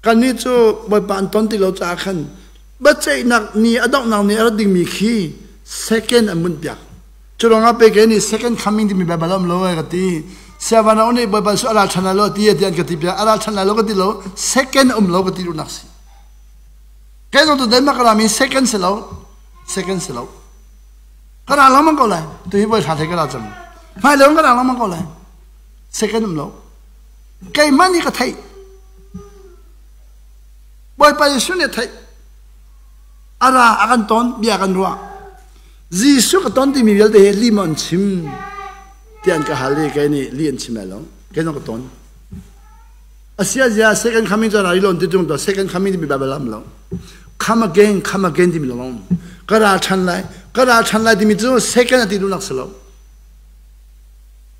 Kannih cu Bawipa an ton ti lo caah khan biaceihnak ni a donghnak ni a rat dingmi khi second an bunhpiak. Cu ruangah pei kei nih second coming timi Baibal a um lo ai ka ti. Siavana nih Bawipa cu a ra ṭhan lai lo ti ti an ka ti piak. A ra ṭhan lai lo ka ti lo. Second um lo ka ti duhnak si. Kei zong tu Denmark ka rami second si lo. Second si lo. Ka ra lengmang ko lai. Tu hi voi hra thei ka ra cang. Hmai leng ka ra lengmang ko lai. Second um lo. Keimah nih ka theih. Bawipa Jesuh nih a theih. A ra a kan ton, bia kan ruah. Jesuh ka ton timi vialte hi li maw an chim tiah an ka hal i kei nih li an chim lai lo. Kei zong ka ton. Asia zia second coming cu ra i lon ti tung to second coming timi Bible am lo. Come again, come again timi lo. Ka ra ṭhan lai, ka ra ṭhan lai timi cu second a ti duhnak si lo.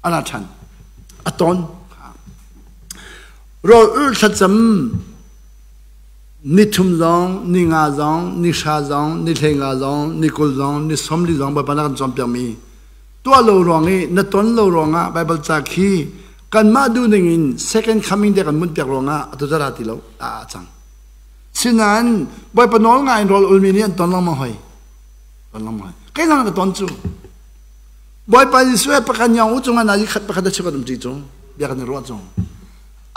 A ra ṭhan. A ton. Rawl ulh thlacam ni thum zong, ni nga zong, ni hra zong, ni hlei nga zong, ni 20 zong, ni 40 zong Bawipa na kan cawnpiakmi tuah lo ruang i na ton lo ruangah Bible ca khi kanmah duh ning in second coming te kan munpiak ruangah atu zara ti lo a cang. Sinain Bawipa nawl ngai in rawl ulmi nih an ton lengmang hoi. Ton lengmang hoi. Kei zong ka ton cu. Bawipa Jesuh he pakhat nyong u cungah nazi khat pakhat a chim kan um ṭi cu bia kan i ruah cu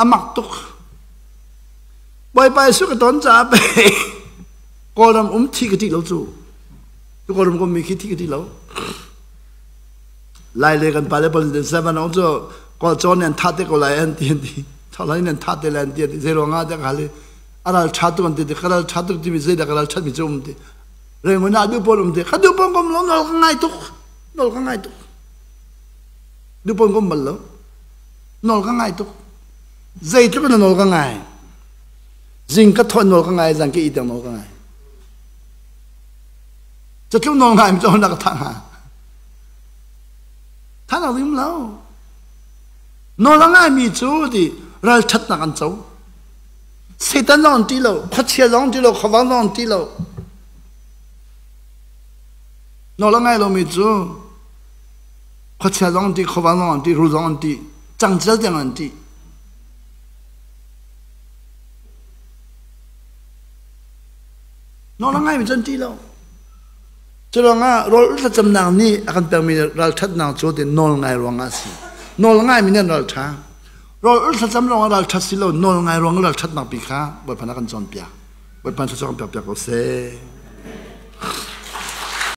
a mak tuk Bawipa Jesuh ka ton caah pei Kawlram um thi ka ṭih lo cu tu Kawlram ka ummi khi thi ka ṭih lo Lai le kan pa le pal seven ong cu kawl cawn nih an thah te ko lai an ti an ti tholai nih an thah te lai an ti an ti zei ruangah tiah ka hal i a ral ṭha tuk an ti ti ka ral ṭha tuk timi zeidah ka ral ṭhat mi cu um ti Rengun ah duh pawl um ti ka duh pawl kom lo nawl ka ngai tuk nawl ka ngai tuk duh pawl kom bal lo nawl ka ngai tuk zeitluk in nawl ka ngai zing ka thawt nawl ka ngai zan ka itang nawl ka ngai catluk nawl ngai mi na ka thah hnga thah nak lim lo nawl a ngai mi cu ti ral ṭhatnak an co Satan zong an ṭih lo, khuachia zong an ṭih lo, khuavang zong an ṭih lo. Nawl a ngai lomi cu khuachia zong an ṭih, khuavang zong an ṭih, rul zong an ṭih, cangcel tiang an ṭih. Nawl a ngaimi cu an ṭih lo. Curuangah rawl thlacamnak nih a kan pekmi ralṭhatnak cu ti nawl ngai ruangah a si. Nawl ngaimi nih an ralṭha. Rawl thlacam lawngah ralṭhat si lo, nawl ngai ruangah ralṭhatnak pi kha Bawipa nih a kan cawnpiak. Bawipa thluachuah kan pek piak ko seh.